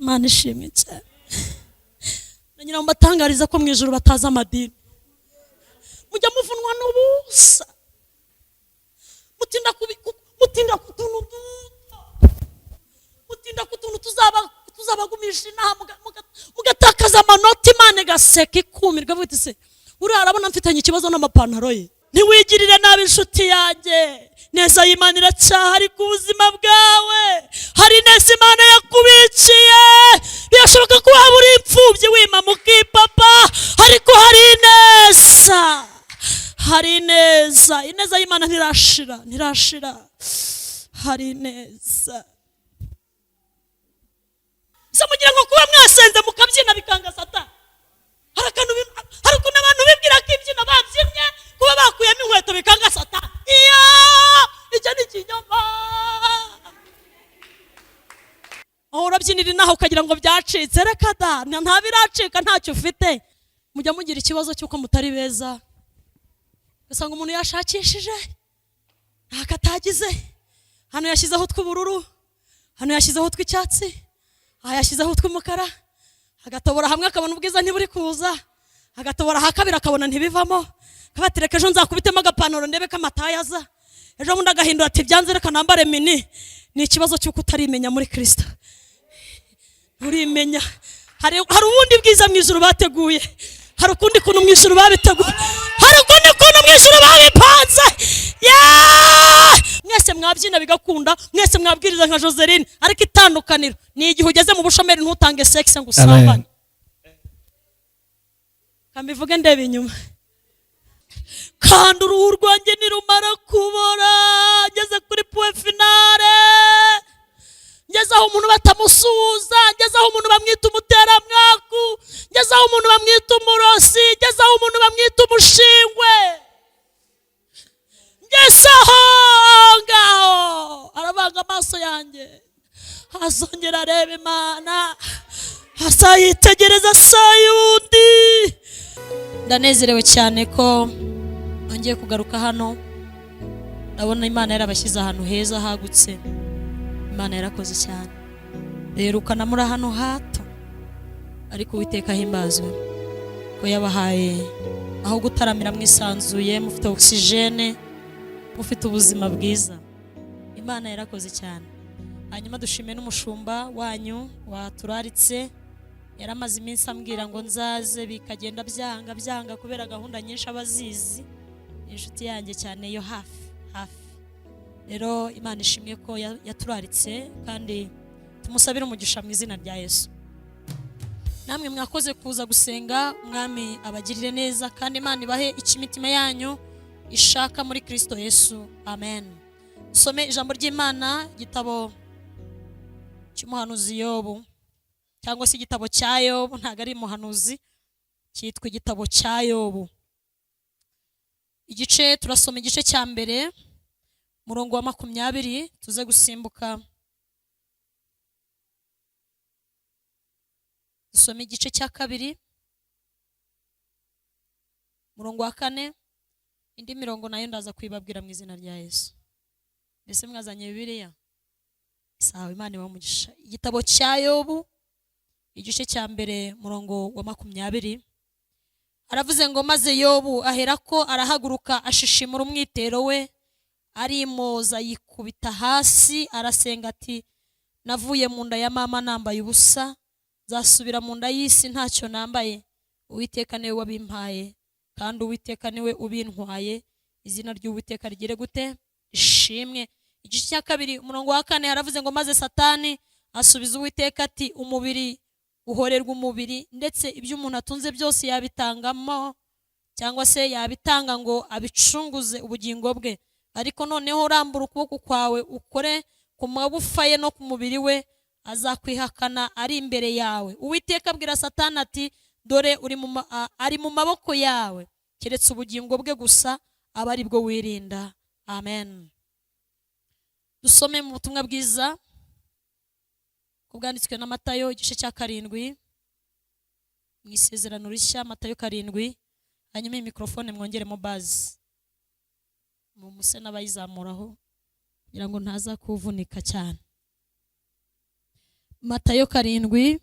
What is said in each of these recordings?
Imana ishimwe cyane. Nagira ngo mbatangarize ko mu ijuru batazi amadini. Mujya muvunwa n'ubusa, mutinda ku tuntu duto, mutinda ku tuntu tuzabagumisha inaha, mugatakaza amanota. Imana igaseka, ikumirwa, ivuga iti: "Se uriya arabona mfitanye ikibazo n'amapantaro ye?" Ntiwigirire nabi, inshuti yanjye. Neza y'Imana iracyahari ku buzima bwawe. Hari neza Imana yakubikiye. Birashoboka ko waba uri imfubyi, wima mukipapa, ariko hari ineza, hari ineza. Ineza y'Imana ntirashira, ntirashira. Hari ineza. Se mugira ngo kuba mwasenze mukabyina bikanga Satani? Hari ukuntu abantu bibwira ko imbyino babyinnye, kuba bakuyemo inkweto bikanga Satani. Iyo icyo ni ikinyoma. Aho urabyinira inaha ukagira ngo byacitse, reka da, nta biracika, ntacyo ufite. Mujya mugira ikibazo cy'uko mutari beza, ugasanga umuntu yashakishije ntako atagize. Hano yashyizeho utw'ubururu, hano yashyizeho utw'icyatsi, aha yashyizeho utw'umukara, agatobora hamwe akabona ubwiza ntiburi kuza, agatobora aha kabiri akabona ntibivamo, akabatereka: "Ejo nzakubitemo agapantaro ndebe ko amataye aza." Ejo bundi agahindura ati: "Byanze, reka nambare mini." Ni ikibazo cy'uko utarimenya muri Kirisito, nturimenya. Hari ubundi bwiza mu ijuru bateguye, hari ukundi kuntu mu ijuru babiteguye, hari ukundi kuntu mu ijuru babipanze. Yeah! Mwese mwabyina bigakunda, mwese mwabwiriza nka Joseline, ariko itandukaniro ni igihe ugeze mu bushomeri ntutange sexe ngo usambane. Kambivuge ndeba inyuma. Kandi uruhu rwanjye nirumara kubora, ngeze kuri point finale, ngeze aho umuntu batamusuhuza, ngeze aho umuntu bamwita umuteramwaku, ngeze aho umuntu bamwita umurosi, ngeze aho umuntu bamwita umushingwe, ngeze aho ngaho, aravanga amaso yanjye azongera areba Imana, azayitegereza sayundi. Ndanezerewe cyane ko nongeye kugaruka hano. Ndabona Imana yarabashyize ahantu heza hagutse. Imana yarakoze cyane. Rerukana muri hano hato, ariko Uwiteka ahimbazwe ko yabahaye aho gutaramira mwisanzuye, mufite oxygène, mufite ubuzima bwiza. Imana yarakoze cyane. Hanyuma dushime n'umushumba wanyu waturaritse. Yaramaze iminsi ambwira ngo nzaze, bikagenda byanga byanga kubera gahunda nyinshi aba azizi. Ni inshuti yanjye cyane yo hafi hafi. Rero Imana ishimwe ko yaturaritse, kandi tumusabire umugisha mu izina rya Yesu. Namwe mwakoze kuza gusenga. Umwami abagirire neza, kandi Imana ibahe icyo imitima yanyu ishaka muri Kristo Yesu. Amen. Dusome ijambo ry'Imana, igitabo cy'umuhanuzi Yobu, cyangwa se igitabo cya Yobu. Ntabwo ari umuhanuzi, cyitwa igitabo cya Yobu. Igice turasoma, igice cya mbere, umurongo wa 20, tuze gusimbuka. Dusome igice cya kabiri, umurongo wa 4. Indi mirongo nayo ndaza kuyibabwira mu izina rya Yesu. Mbese mwazanye Bibiliya? Sawa, Imana ibahe umugisha. Igitabo cya Yobu, igice cya mbere, murongo wa 20, aravuze ngo: "Maze Yobu aherako arahaguruka, ashishimura umwitero we, arimoza, yikubita hasi, arasenga ati: 'Navuye mu nda ya mama nambaye ubusa, nzasubira mu nda y'isi ntacyo nambaye. Uwiteka niwe wabimpaye, kandi Uwiteka niwe ubintwaye. Izina ry'Uwiteka rigire gute? Ishimwe.'" Igice cya kabiri, umurongo wa 4, haravuze ngo: "Maze Satani asubiza Uwiteka ati: 'Umubiri uhorerwa umubiri, ndetse ibyo umuntu atunze byose yabitangamo, cyangwa se yabitanga ngo abicunguze ubugingo bwe. Ariko noneho urambura ukuboko kwawe ukore ku magufa ye no ku mubiri we, azakwihakana ari imbere yawe.' Uwiteka abwira Satani ati: 'Dore ari mu maboko yawe, keretse ubugingo bwe gusa aba ari bwo wirinda.'" Amen. Dusome mu butumwa bwiza bwanditswe na Matayo, igice cya 7, mu Isezerano Rishya, Matayo 7. Hanyuma iyi mikorofone mwongeremo bass, mu muse n'abayizamuraho kugira ngo ntaza kuvunika cyane. Matayo 7,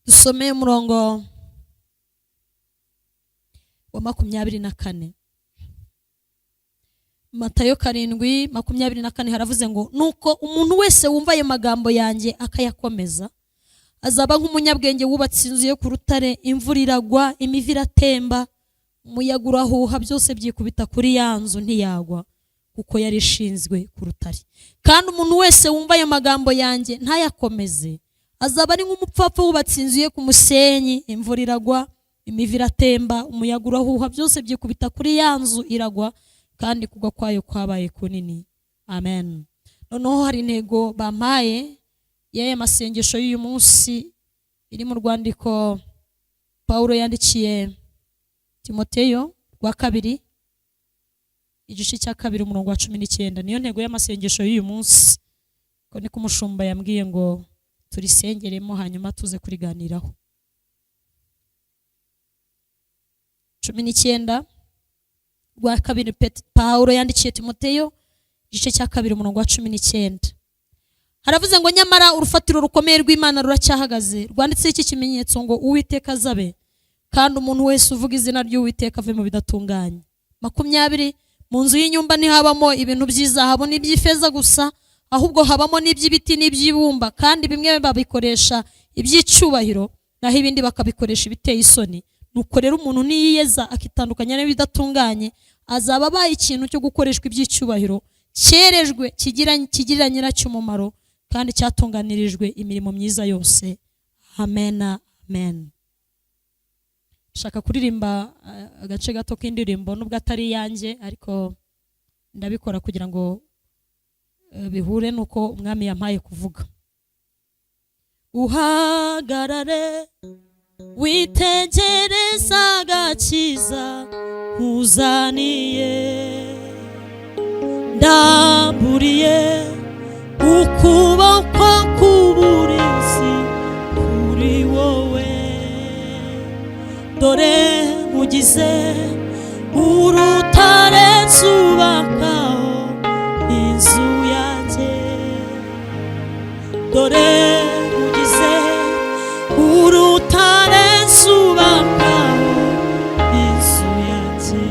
dusome umurongo wa 24. Matayo 7:24 haravuze ngo nuko umuntu wese wumva ayo magambo yanjye akayakomeza azaba nk'umunyabwenge wubatse inzu ye ku rutare, imvura iragwa, imivu iratemba, umuyaga urahuha, byose byikubita kuri ya nzu ntiyagwa, kuko yari ishinzwe ku rutare. Kandi umuntu wese wumva ayo magambo yanjye ntayakomeze azaba ari nk'umupfapfa wubatse inzu ye ku musenyi, imvura iragwa, imivu iratemba, umuyaga urahuha, byose byikubita kuri ya nzu iragwa, kandi kugwa kwayo kwabaye kunini. Amen. Noneho hari intego bampaye y'aya masengesho y'uyu munsi iri mu rwandiko Pawulo yandikiye Timoteyo rwa 2, igice cya 2, umurongo wa 19. Niyo ntego y'amasengesho y'uyu munsi, ko niko umushumba yambwiye ngo turisengeremo hanyuma tuze kuriganiraho. 19 rwa 2, Pawulo yandikiye Timoteyo igice cya 2, umurongo wa 19. Haravuze ngo nyamara urufatiro rukomeye rw'Imana ruracyahagaze, rwanditseho iki kimenyetso ngo Uwiteka azabe, kandi umuntu wese uvuga izina ry'Uwiteka ave mu bidatunganye. 20, mu nzu y'inyumba ntihabamo ibintu by'izahabu n'iby'ifeza gusa, ahubwo habamo n'iby'ibiti n'iby'ibumba, kandi bimwe babikoresha iby'icyubahiro, naho ibindi bakabikoresha ibiteye isoni. Nuko rero umuntu niyiyeza akitandukanya n'ibidatunganye, azaba abaye ikintu cyo gukoreshwa iby'icyubahiro, cyerejwe, kigirira nyiracyo umumaro, kandi cyatunganirijwe imirimo myiza yose. Amen, amen. Shaka kuririmba agace gato k'indirimbo, nubwo atari iyanjye, ariko ndabikora kugira ngo bihure nuko umwami yampaye kuvuga. Uhagarare witegereza agakiza nkuzaniye, ndamburiye ukuboko k'uburinzi kuri wowe, dore nkugize urutare nzubakaho inzu yanjye, dore nkugize urutare nzubakaho inzu yanjye.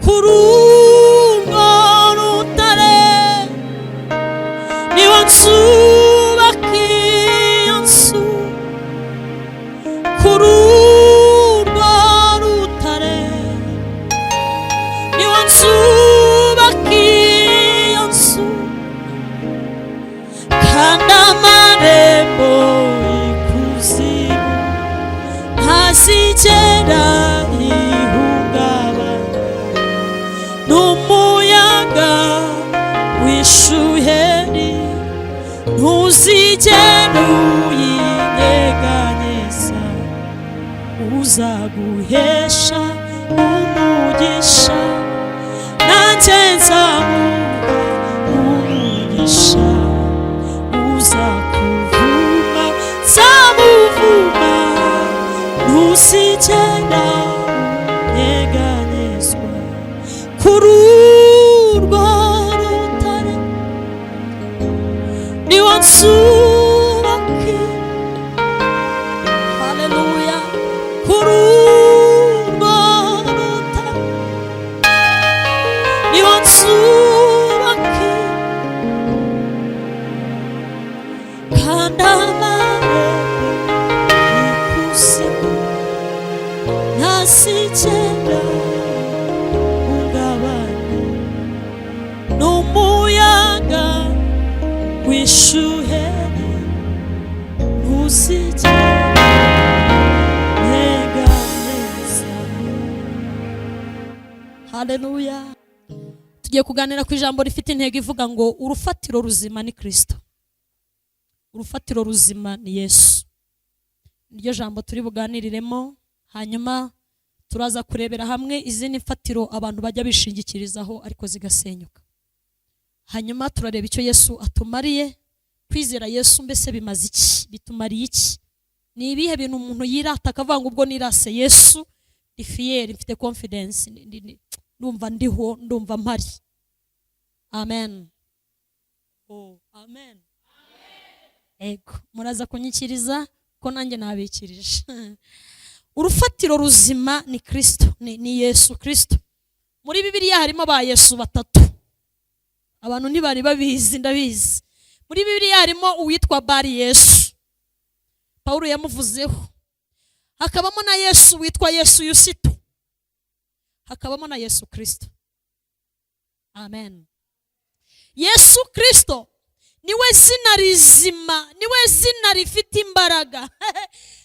Kuri urwo rutare niho nzubaka iyo nzu, kuri urwo rutare niho nzubaka iyo nzu, kandi amarembo y'ikuzimu ntazigera ihungabana n'umuyaga w'ishuheri ntuzigera uyinyeganyeza, uzaguhesha umugisha nanjye nzamuha umugisha, uzakuvuma nzamuvuma, ntuzigera unyeganyezwa. Kuri urwo rutare niho nzubaka, haleluya, kuri urwo rutare niho nzubaka, kandi amarembo y'ikuzimu ntazigera uhungabana n'umuyaga w'ishuheri ntuzigera unyeganyeza. Haleluya. Tugiye kuganira ku ijambo rifite intego ivuga ngo urufatiro ruzima ni Kristo, urufatiro ruzima ni Yesu. Niryo jambo turi buganiriremo, hanyuma turaza kurebera hamwe izindi mfatiro abantu bajya bishingikirizaho ariko zigasenyuka. Hanyuma turareba icyo Yesu atumariye. Kwizera Yesu mbese bimaze iki? Bitumariye iki? Ni ibihe bintu umuntu yirata akavuga ngo ubwo nirase Yesu Ndi fier, mfite confidence, ndumva ndiho, ndumva mpari. Amen. Oh, amen. Ego, muraza kunyikiriza ko nanjye nabikirije. Urufatiro ruzima ni Kristo, ni Yesu Kristo. Muri Bibiliya harimo ba Yesu batatu, abantu ntibari babizi, ndabizi. Muri Bibiliya harimo uwitwa Bari Yesu, Pawulo yamuvuzeho. Hakabamo na Yesu witwa Yesu Yusito, hakabamo na Yesu Kristo. Amen. Yesu Kristo niwe zina rizima, niwe zina rifite imbaraga,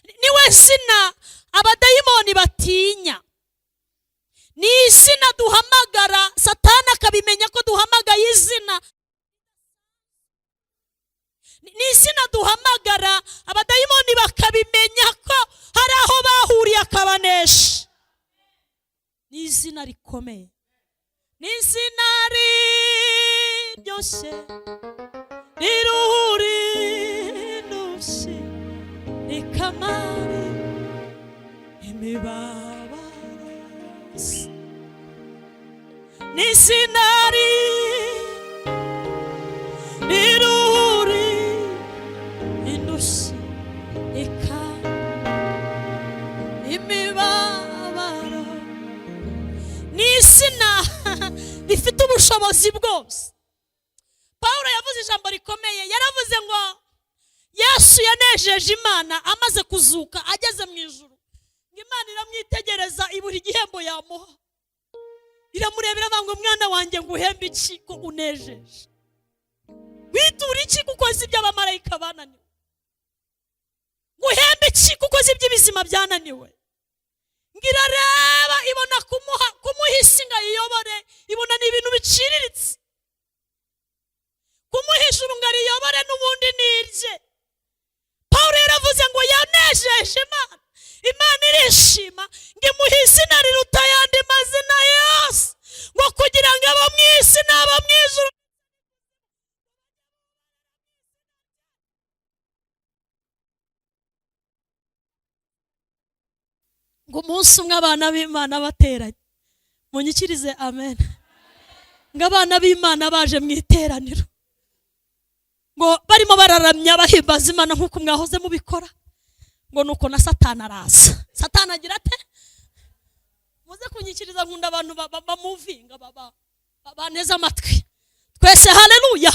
niwe zina abadayimoni batinya. Ni izina duhamagara, Satani akabimenya ko duhamagaye izina. Ni izina duhamagara, abadayimoni bakabimenya ko hari aho bahuriye, akabanesha. Ni izina rikomeye, ni izina riryoshye, riruhura indushyi, rikamara imibabaro. Ni izina riruhura indushyi, rikamara imibabaro. Ni izina rifite ubushobozi bwose. Pawulo yavuze ijambo rikomeye, yaravuze ngo Yesu yanejeje Imana amaze kuzuka, ageze mu ijuru, ngo Imana iramwitegereza, ibura igihembo yamuha. Iramureba, iravuga ngo: "Mwana wanjye, nguhembe iki ko unejeje? Witura iki kuko uzi iby'abamarayika bananiwe? Nguhembe iki kuko uzi iby'ibizima byananiwe?" Ngo irareba, ibona kumuha isi ngo ayiyobore, ibona ni ibintu biciriritse. Kumuha ijuru ngo ariyobore, n'ubundi ni irye. Pawulo yaravuze ngo yanejeje Imana, Imana irishima, ngo imuhe izina riruta ayandi mazina yose, ngo kugira ngo abo mu isi n'abo mu ijuru. Ngo umunsi umwe abana b'Imana bateranye, munyikirize amen. Ngo abana b'Imana baje mu iteraniro, ngo barimo bararamya, bahimbaza Imana nk'uko mwahoze mubikora, ngo nuko na Satani araza. Satani agira ate? Muze kunyikiriza, nkunda abantu bamuvinga, baneze amatwi twese. Haleluya!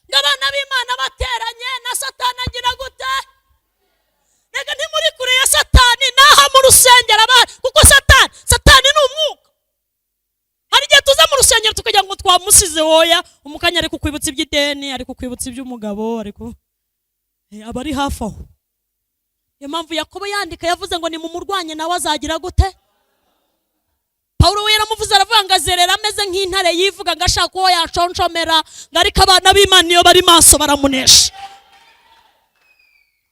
Ngo abana b'Imana bateranye, na Satani agira gute? Reka, ntimuri kure ya Satani, naha mu rusengero abana, kuko Satani ni umwuka. Hari igihe tuza mu rusengero tukagira ngo twamusize. Woya, umukanya ari kukwibutsa iby'ideni, ari kukwibutsa iby'umugabo, ariko aba ari hafi aho. Niyo mpamvu Yakobo yandika yavuze ngo nimumurwanye, nawe azagira gute? Pawulo we yaramuvuze, aravuga ngo azerera ameze nk'intare yivuga, ngo ashaka uwo yaconshomera, ngo ariko abana b'Imana iyo bari maso baramunesha.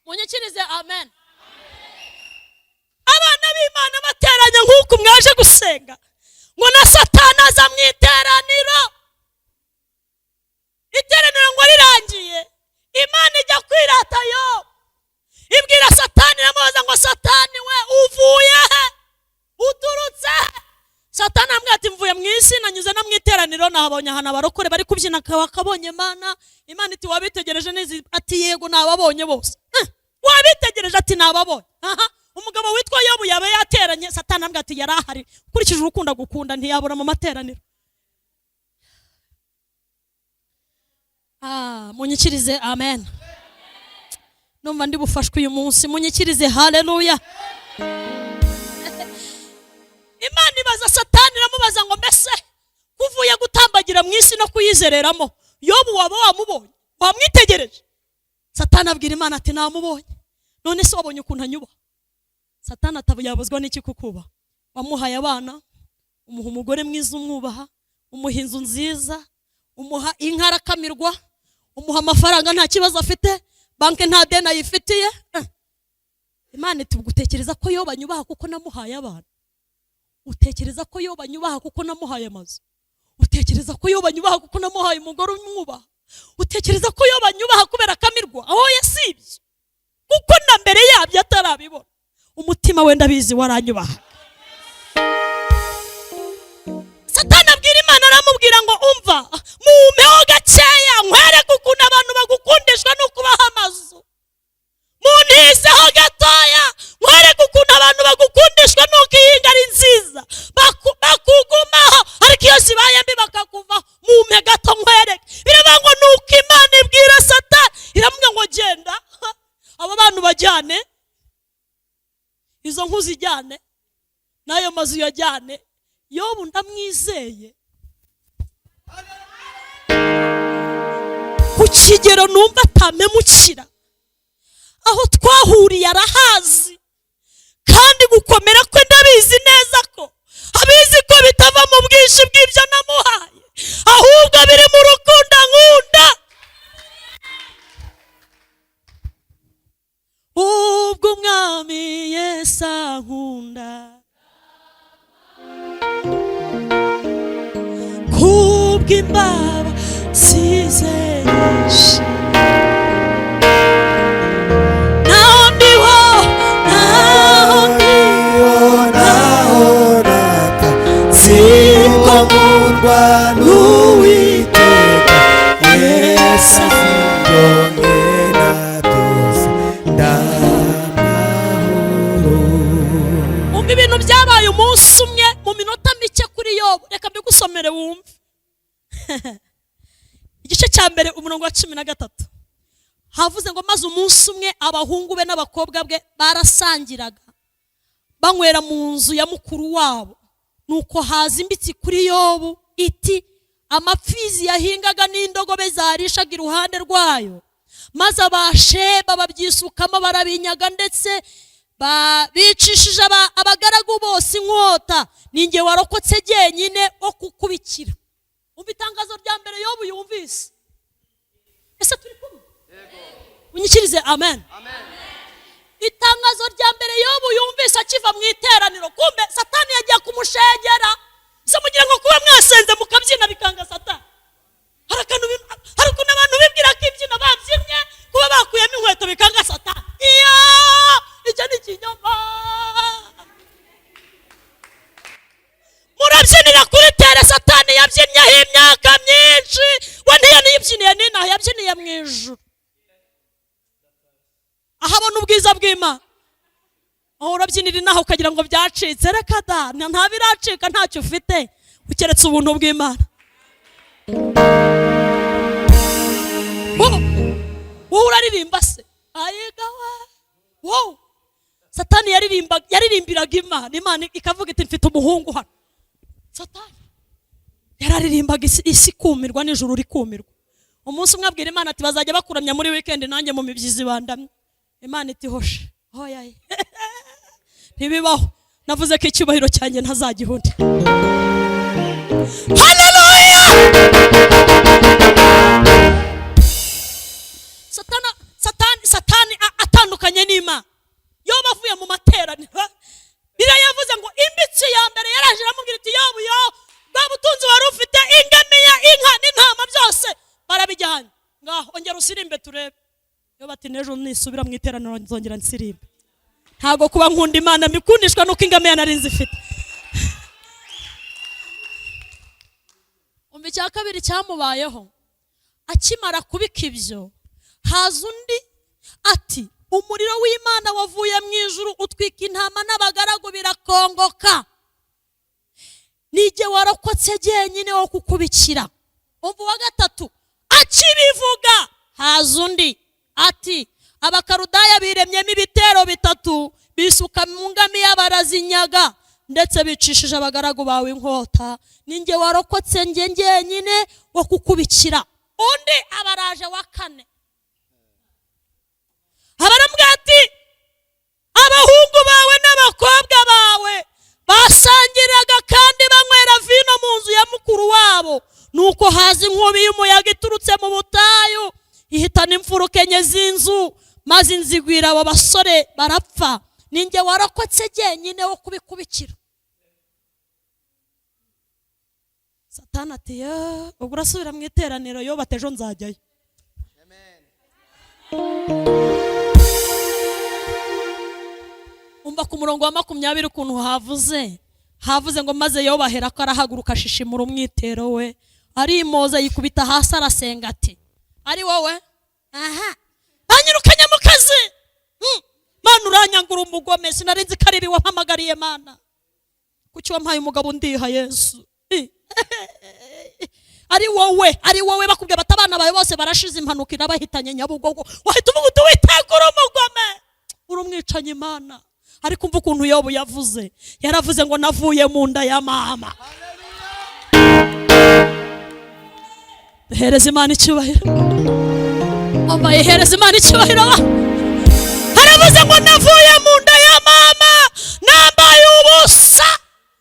Munyikirize amen. Abana b'Imana bateranye nk'uku mwaje gusenga, ngo na Satani aza mu iteraniro. Iteraniro ngo rirangiye, Imana ijya kwirata yo, ibwira Satani, iramubaza ngo: "Satani we, uvuye he? Uturutse he?" Satani aramubwira ati: "Mvuye mu isi, nanyuze no mu iteraniro, nahabonye ahantu abarokore bari kubyina, kabonye Imana." Imana iti: "Wabitegereje neza?" Ati: "Yego, nababonye bose." "Wabitegereje?" Ati: "Nababonye." Aha umugabo witwa Yobu yaba yateranye? Satani aramubwira ati: "Yari ahari, ukurikije urukundo agukunda ntiyabura mu materaniro." Ah, munyikirize amen. Numva ndi bufashwe uyu munsi, munyikirize haleluya. Imana ibaza Satani, iramubaza ngo: "Mbese kuvuye gutambagira mu isi no kuyizereramo, Yobu waba wamubonye? Wamwitegereje?" Satani abwira Imana ati: "Namubonye." "None se wabonye ukuntu anyubaha?" Satani ataba yabuzwa n'iki kukuba? Wamuhaye abana, umuha umugore mwiza umwubaha, umuha inzu nziza, umuha inka arakamirwa, umuha amafaranga, nta kibazo afite, banki nta deni ayifitiye. Imana iti: "Utekereza ko Yobu anyubaha kuko namuhaye abana? Utekereza ko Yobu anyubaha kuko namuhaye amazu? Utekereza ko Yobu anyubaha kuko namuhaye umugore umwubaha? Utekereza ko Yobu anyubaha kubera akamirwa?" Aho yasibye, kuko na mbere yabyo atarabibona, umutima we ndabizi waranyubaha. N'ayo mazu yajyane. Yobu ndamwizeye ku kigero numva atamemukira. Aho twahuriye arahazi, kandi gukomera kwe ndabizi neza ko abizi ko bitava mu bwinshi bw'ibyo namuhaye, ahubwo biri mu rukundo nkunda. Ubwo Umwami Yesu ankunda, kubw'imbabazi ze nyinshi, naho ndiho, naho ndiho, naho napfa, siko nkundwa n'Uwiteka. Yesu azi ibyo nkena byose, ndamahoro. Umva ibintu byabaye umunsi umwe mu minota mike kuri Yobu. Reka mbigusomere wumve. Igice cya 1 umurongo wa 13 havuze ngo: maze umunsi umwe abahungu be n'abakobwa be barasangiraga, banywera mu nzu ya mukuru wabo. Nuko haza imbitsi kuri Yobu iti: amapfizi yahingaga n'indogobe zarishaga iruhande rwayo, maze Abasheba babyisukamo barabinyaga, ndetse bicishije abagaragu bose inkota. Ninjye warokotse jyenyine wo kukubikira. Umva itangazo rya mbere Yobu yumvise. Ese turi kumwe? Unyikirize amen. Itangazo rya mbere Yobu yumvise akiva mu iteraniro, kumbe Satani yagiye kumushengera. Se mugira ngo kuba mwasenze mukabyina bikanga Satani? Hari ukuntu abantu bibwira ko imbyino babyinnye, kuba bakuyemo inkweto bikanga Satani. Iyo icyo ni ikinyoma. Murabyinira kuri tere Satani yabyinyeho imyaka myinshi. We ntiyanibyiniye n'inaha, yabyiniye mu ijuru aho abona ubwiza bw'Imana. Aho urabyinira inaha ukagira ngo byacitse. Reka da, nta biracika, ntacyo ufite ukeretse ubuntu bw'Imana. Wowe uraririmba se? Ayigawa wowe. Satani yaririmbiraga Imana, Imana ikavuga iti: mfite umuhungu hano. Satani yararirimbaga isi ikumirwa n'ijuru rikumirwa. Umunsi umwe abwira Imana ati: bazajya bakuramya muri weekend, nanjye mu mibyizi bandamye. Imana iti: hoshe, hoya, ntibibaho, navuze ko icyubahiro cyanjye ntazagihunda. Haleluya! Satani atandukanye n'Imana. Yobu avuye mu materaniro, Bibiliya yavuze ngo imbitsi ya mbere yaraje iramubwira iti: Yobu, yo bwa butunzi wari ufite, ingamiya, inka n'intama byose barabijyanye, ngaho ongera usirimbe turebe. Yobu ati: n'ejo nisubira mu iteraniro nzongera nsirimbe. Ntabwo kuba nkunda Imana mbikundishwa nuko ingamiya nari nzifite. Umva icya kabiri cyamubayeho. Akimara kubika ibyo, haza undi ati: umuriro w'Imana wavuye mu ijuru utwika intama n'abagaragu birakongoka, nijye warokotse jyenyine wo kukubikira. Umva uwa gatatu akibivuga, haza undi ati: Abakarudaya biremyemo ibitero bitatu, bisuka mu ngamiya barazinyaga, ndetse bicishije abagaragu bawe inkota, ninjye warokotse njye njyenyine wo kukubikira. Undi abaraje wa kane, abaramubwira ati: abahungu bawe n'abakobwa bawe basangiraga kandi banywera vino mu nzu ya mukuru wabo, nuko haza inkubi y'umuyaga iturutse mu butayu, ihitana imfuruka enye z'inzu, maze inzu igwira abo basore barapfa, ninjye warokotse jyenyine wo kubikubikira. Satani ati: ya, ubwo urasubira mu iteraniro? Yo batejo nzajyayo. Umva ku murongo wa 20 ukuntu havuze ngo: maze Yobu ahera ko arahaguruka, ashishimura umwitero we, arimoza, yikubita hasi, arasenga ati: ari wowe aha banyirukanye mu kazi, Mana uranyangura umugome, sinari nzi ko ari ibi wampamagariye. Mana kuki wampaye umugabo undiha? Yesu, ari wowe, ari wowe bakubwiye bati abana bawe bose barashize, impanuka irabahitanye Nyabugogo, wahita uvuga uti: Witeka uri umugome, uri umwicanyi. Imana Ariko umva ukuntu Yobu yavuze. Yaravuze ngo navuye mu nda ya mama. Hereza Imana icyubahiro. Ambaye, hereza Imana icyubahiro. Haravuze ngo navuye mu nda ya mama nambaye ubusa,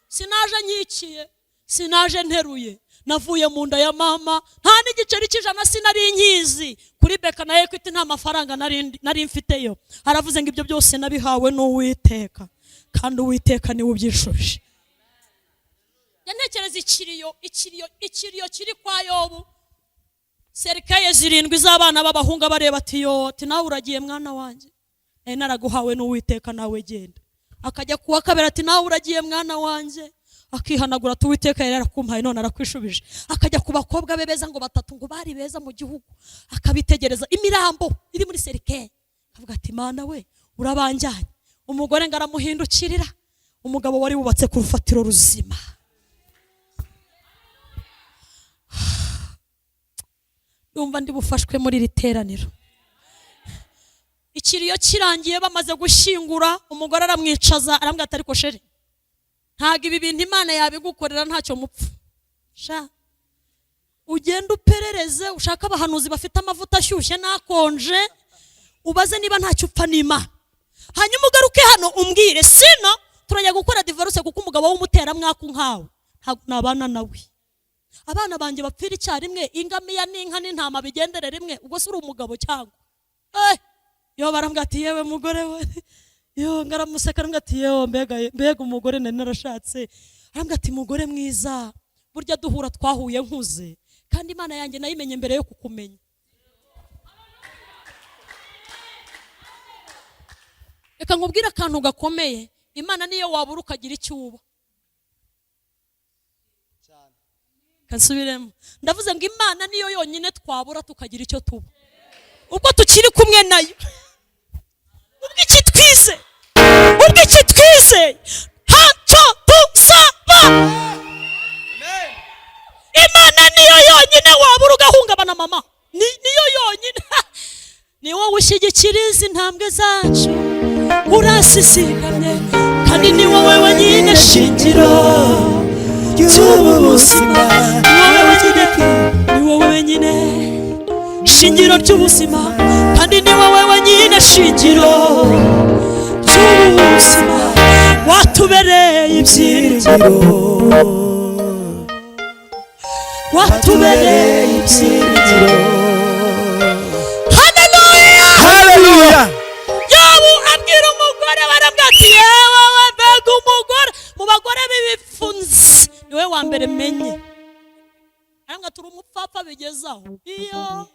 sinaje nkikiye, sinaje nteruye, navuye mu nda ya mama nta n'igiceri cy'ijana sinari nkizi. Kuri BK na Equity nta mafaranga nari mfiteyo. Aravuze ngo ibyo byose nabihawe n'Uwiteka, kandi Uwiteka niwe ubyishubije. Ntekereza ikiriyo, ikiriyo, ikiriyo kiri kwa Yobu. Cercueil zirindwi z'abana b'abahungu bareba ati yo, ati nawe uragiye mwana wanjye, nari naraguhawe n'Uwiteka, nawe genda. Akajya kuwa kabiri ati nawe uragiye mwana wanjye, akihanagura ati Uwiteka yari yarakumpaye none arakwishubije. Akajya ku bakobwa be beza ngo batatu, ngo bari beza mu gihugu, akabitegereza imirambo iri muri cercueil, akavuga ati Mana we, urabanjyanye. Umugore ngo aramuhindukirira, umugabo wari wubatse ku rufatiro ruzima. Ndumva ndi bufashwe muri iri teraniro. Ikiriyo kirangiye, bamaze gushyingura, umugore aramwicaza, arambwira ati ariko chéri, ntabwo ibi bintu Imana yabigukorera ntacyo mupfa. Sha, ugende uperereze, ushake abahanuzi bafite amavuta ashyushye n'akonje, ubaze niba ntacyo upfa n'Imana, hanyuma ugaruke hano umbwire. Sino turajya gukora divorce, kuko umugabo w'umuteramwaku nkawe ntabwo nabana nawe. Abana banjye bapfira icyarimwe, ingamiya n'inka n'intama bigendere rimwe, ubwo si uri umugabo cyangwa? Yo, barambwira ati yewe mugore we. Yo, ngaramuseka, arambwira ati yewe, mbega mbega umugore nari narashatse. Arambwira ati mugore mwiza, burya duhura twahuye nkuze, kandi Imana yanjye nayimenye mbere yo kukumenya. Reka nkubwire akantu gakomeye. Imana niyo wabura ukagira icyo uba. Kansubiremo, ndavuze ngo Imana niyo yonyine twabura tukagira icyo tuba, ubwo tukiri kumwe nayo, ubwo iki twize, ubwo iki twize, ntacyo dusaba. Imana niyo yonyine wabura ugahungabana. Mama, niyo yonyine, ni wowe ushyigikira izi ntambwe zacu, urasisigamye, kandi ni wowe wenyine shingiro ry'ubu buzima. Ni wowe wenyine, ni wowe wenyine shingiro ry'ubuzima, kandi ni wowe wenyine shingiro ry'ubuzima, watubereye ibyiringiro, watubereye ibyiringiro. Haleluya! Haleluya! Yobu abwira umugore, barabwira ati yewe we, mbega umugore, mu bagore b'ibipfunsi niwe wa mbere menye. Arambwira turi umupfapfa bigezaho, iyo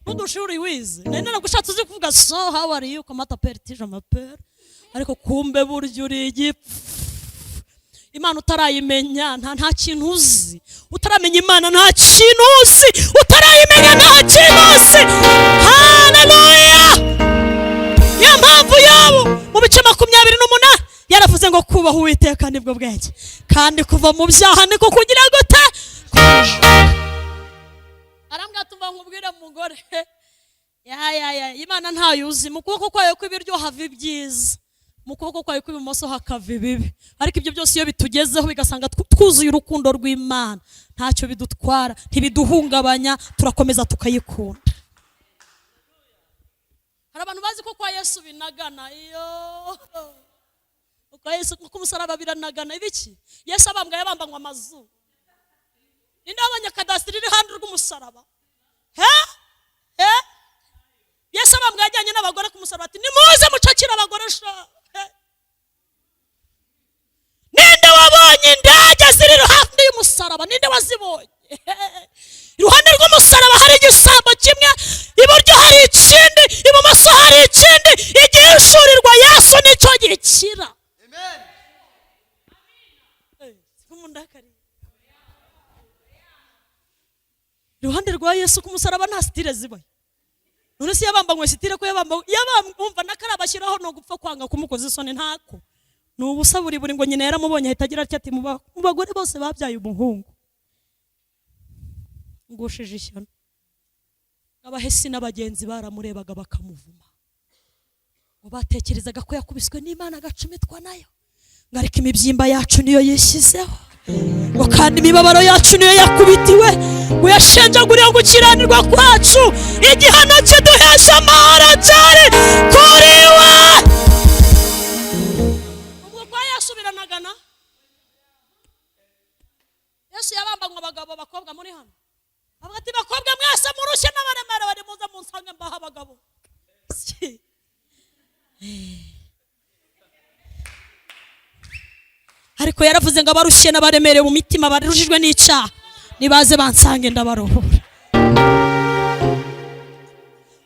n'udushuri wize, nari naragushatse uzi kuvuga so how are you, comment t'appelles-tu, je m'appelle, ariko kumbe burya uri igipfu. Imana utarayimenya nta kintu uzi, utaramenya Imana nta kintu uzi, utarayimenya nta kintu uzi. Haleluya! Niyo mpamvu yabo mu bice 28 yaravuze ngo kubaha Uwiteka nibwo bwenge, kandi kuva mu byaha niko kugira gute? Arambwira tumva nkubwire mugore, ya ya ya, Imana ntayo uzi. Mu kuboko kwayo kw'ibiryo hava ibyiza, mu kuboko kwayo kw'ibumoso hakava ibibi, ariko ibyo byose iyo bitugezeho bigasanga twuzuye urukundo rw'Imana, ntacyo bidutwara, ntibiduhungabanya, turakomeza tukayikunda. Hari abantu bazi ko kwa Yesu binagana. Iyo kwa Yesu ku musaraba biranagana ibiki? Yesu abambwa yabambanywa amazuru. Ninde wabonye kadasitiri iri iruhande rw'umusaraba? He he, Yesu abambwa yajyanye n'abagore ku musaraba, ati nimuze mucakire abagore sha. He. Ninde wabonye indege ziri iruhande y'umusaraba? Ninde wazibonye? Iruhande rw'umusaraba hari igisambo kimwe, iburyo hari ikindi, ibumoso hari ikindi. Igihishurirwa Yesu nicyo gikira. Siko mundakariye. Iruhande rwa Yesu ku musaraba nta sitire zibayo. None se yabambanywe sitire? Ko yabambanywe, yabamba n'akarabashyiraho ni ugupfa kwanga kumukoza isoni, ntako ni ubusa buri buri. Ngo nyina yaramubonye ahita agira atya ati mu bagore bose babyaye umuhungu ngushije ishyano. Abahesi n'abagenzi baramurebaga bakamuvuma. Ngo batekerezaga ko yakubiswe n'Imana agacumitwa nayo, ngo ariko imibyimba yacu niyo yishyizeho, ngo kandi imibabaro yacu niyo yakubitiwe, ngo yashenjaguriye gukiranirwa kwacu, igihano kiduhesha amahoro cyari kuri we. Ubwo kwa Yesu biranagana. Yesu yabambanywe abagabo, abakobwa muri hano, avuga ati: "Bakobwa mwese murushye n'abaremere bari, muze munsange mbaha abagabo." Ariko yaravuze ngo abarushye n'abaremerewe mu mitima, barujijwe n'icyaha, nibaze bansange ndabaruhura.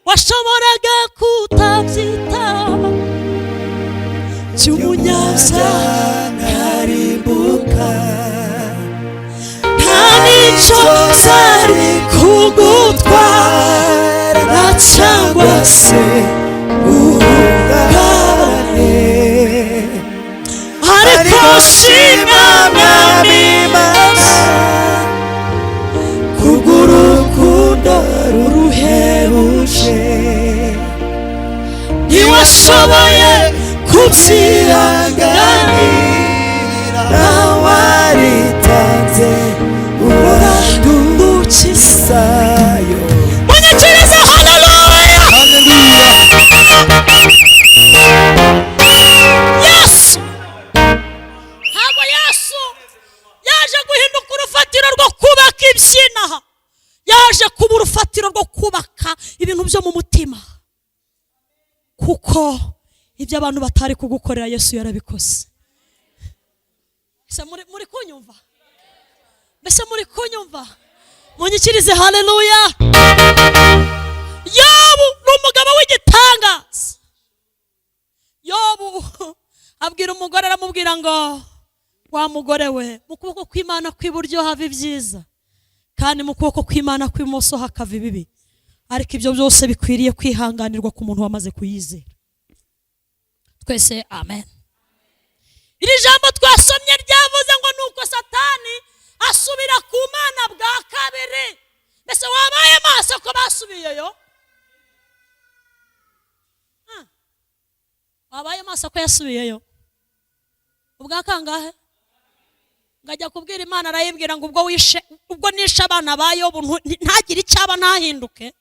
Washoboraga kutabyitaba by'umunyabyaha nkarimbuka, nta n'icyo zari kugutwara cyangwa se uhungabane, ariko shima Mwami Imana kubw'urukundo ruhebuje, ntiwashoboye kubyihanganira, waritanze uradukizayo. Munyikirize haleluya. Haleluya. Yesu, ntabwo Yesu yaje guhinduka urufatiro rwo kubaka iby'inaha, yaje kuba urufatiro rwo kubaka ibintu byo mu mutima, kuko ibyo abantu batari kugukorera Yesu yarabikoze. Ese muri kunyumva? Mbese muri kunyumva? Munyikirize haleluya. Yobu ni umugabo w'igitangaza. Yobu abwira umugore, aramubwira ngo: "Wa mugore we, mu kuboko kw'Imana kw'iburyo hava ibyiza, kandi mu kuboko kw'Imana kw'ibumoso hakava ibibi, ariko ibyo byose bikwiriye kwihanganirwa ku muntu wamaze kuyizera." Twese amen. Iri jambo twasomye ryavuze ngo nuko Satani asubira ku Mana bwa kabiri. Mbese wabaye maso ko basubiyeyo? Ah. Wabaye maso ko yasubiyeyo ubwa kangahe? Ngajya kubwira Imana, arayibwira ngo: "Ubwo wishe, ubwo nishe abana ba Yobu, ntagire icyaba, ntahinduke,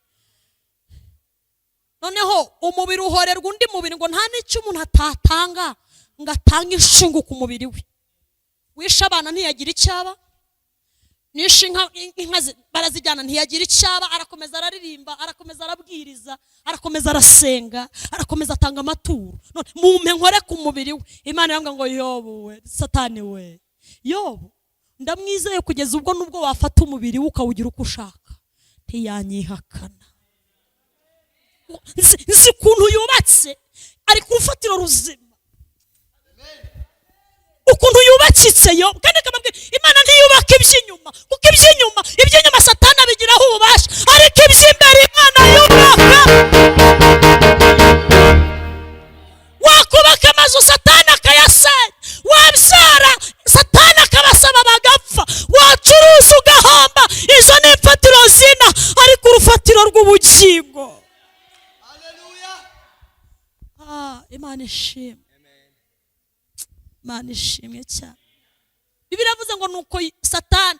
noneho umubiri uhorerwa undi mubiri." Ngo nta n'icyo umuntu atatanga ngo atange inshungu ku mubiri we. Wishe abana ntiyagira icyaba, nishe inka, inka barazijyana ntiyagira icyaba, arakomeza araririmba, arakomeza arabwiriza, arakomeza arasenga, arakomeza atanga amaturo. None mumpe nkore ku mubiri we. Imana irambwira ngo: "Yobu we, Satani we, Yobu ndamwizeye kugeza ubwo nubwo wafata umubiri we ukawugira uko ushaka ntiyanyihakana. Nzi ukuntu yubatse, ari ku rufatiro ruzima, ukuntu yubakitse yo." Kandi akababwira, Imana ntiyubaka iby'inyuma, kuko iby'inyuma Satani abigiraho ububasha, ariko iby'imbere Imana yubaka. Wakubaka amazu Satani akayasenya, wabyara Satani akabasaba bagapfa, wacuruza ugahomba. Izo ni imfatiro zina, ariko urufatiro rw'ubugingo. Ah, Imana ishimwe, Imana ishimwe cyane. Bibiliya iravuze ngo nuko Satani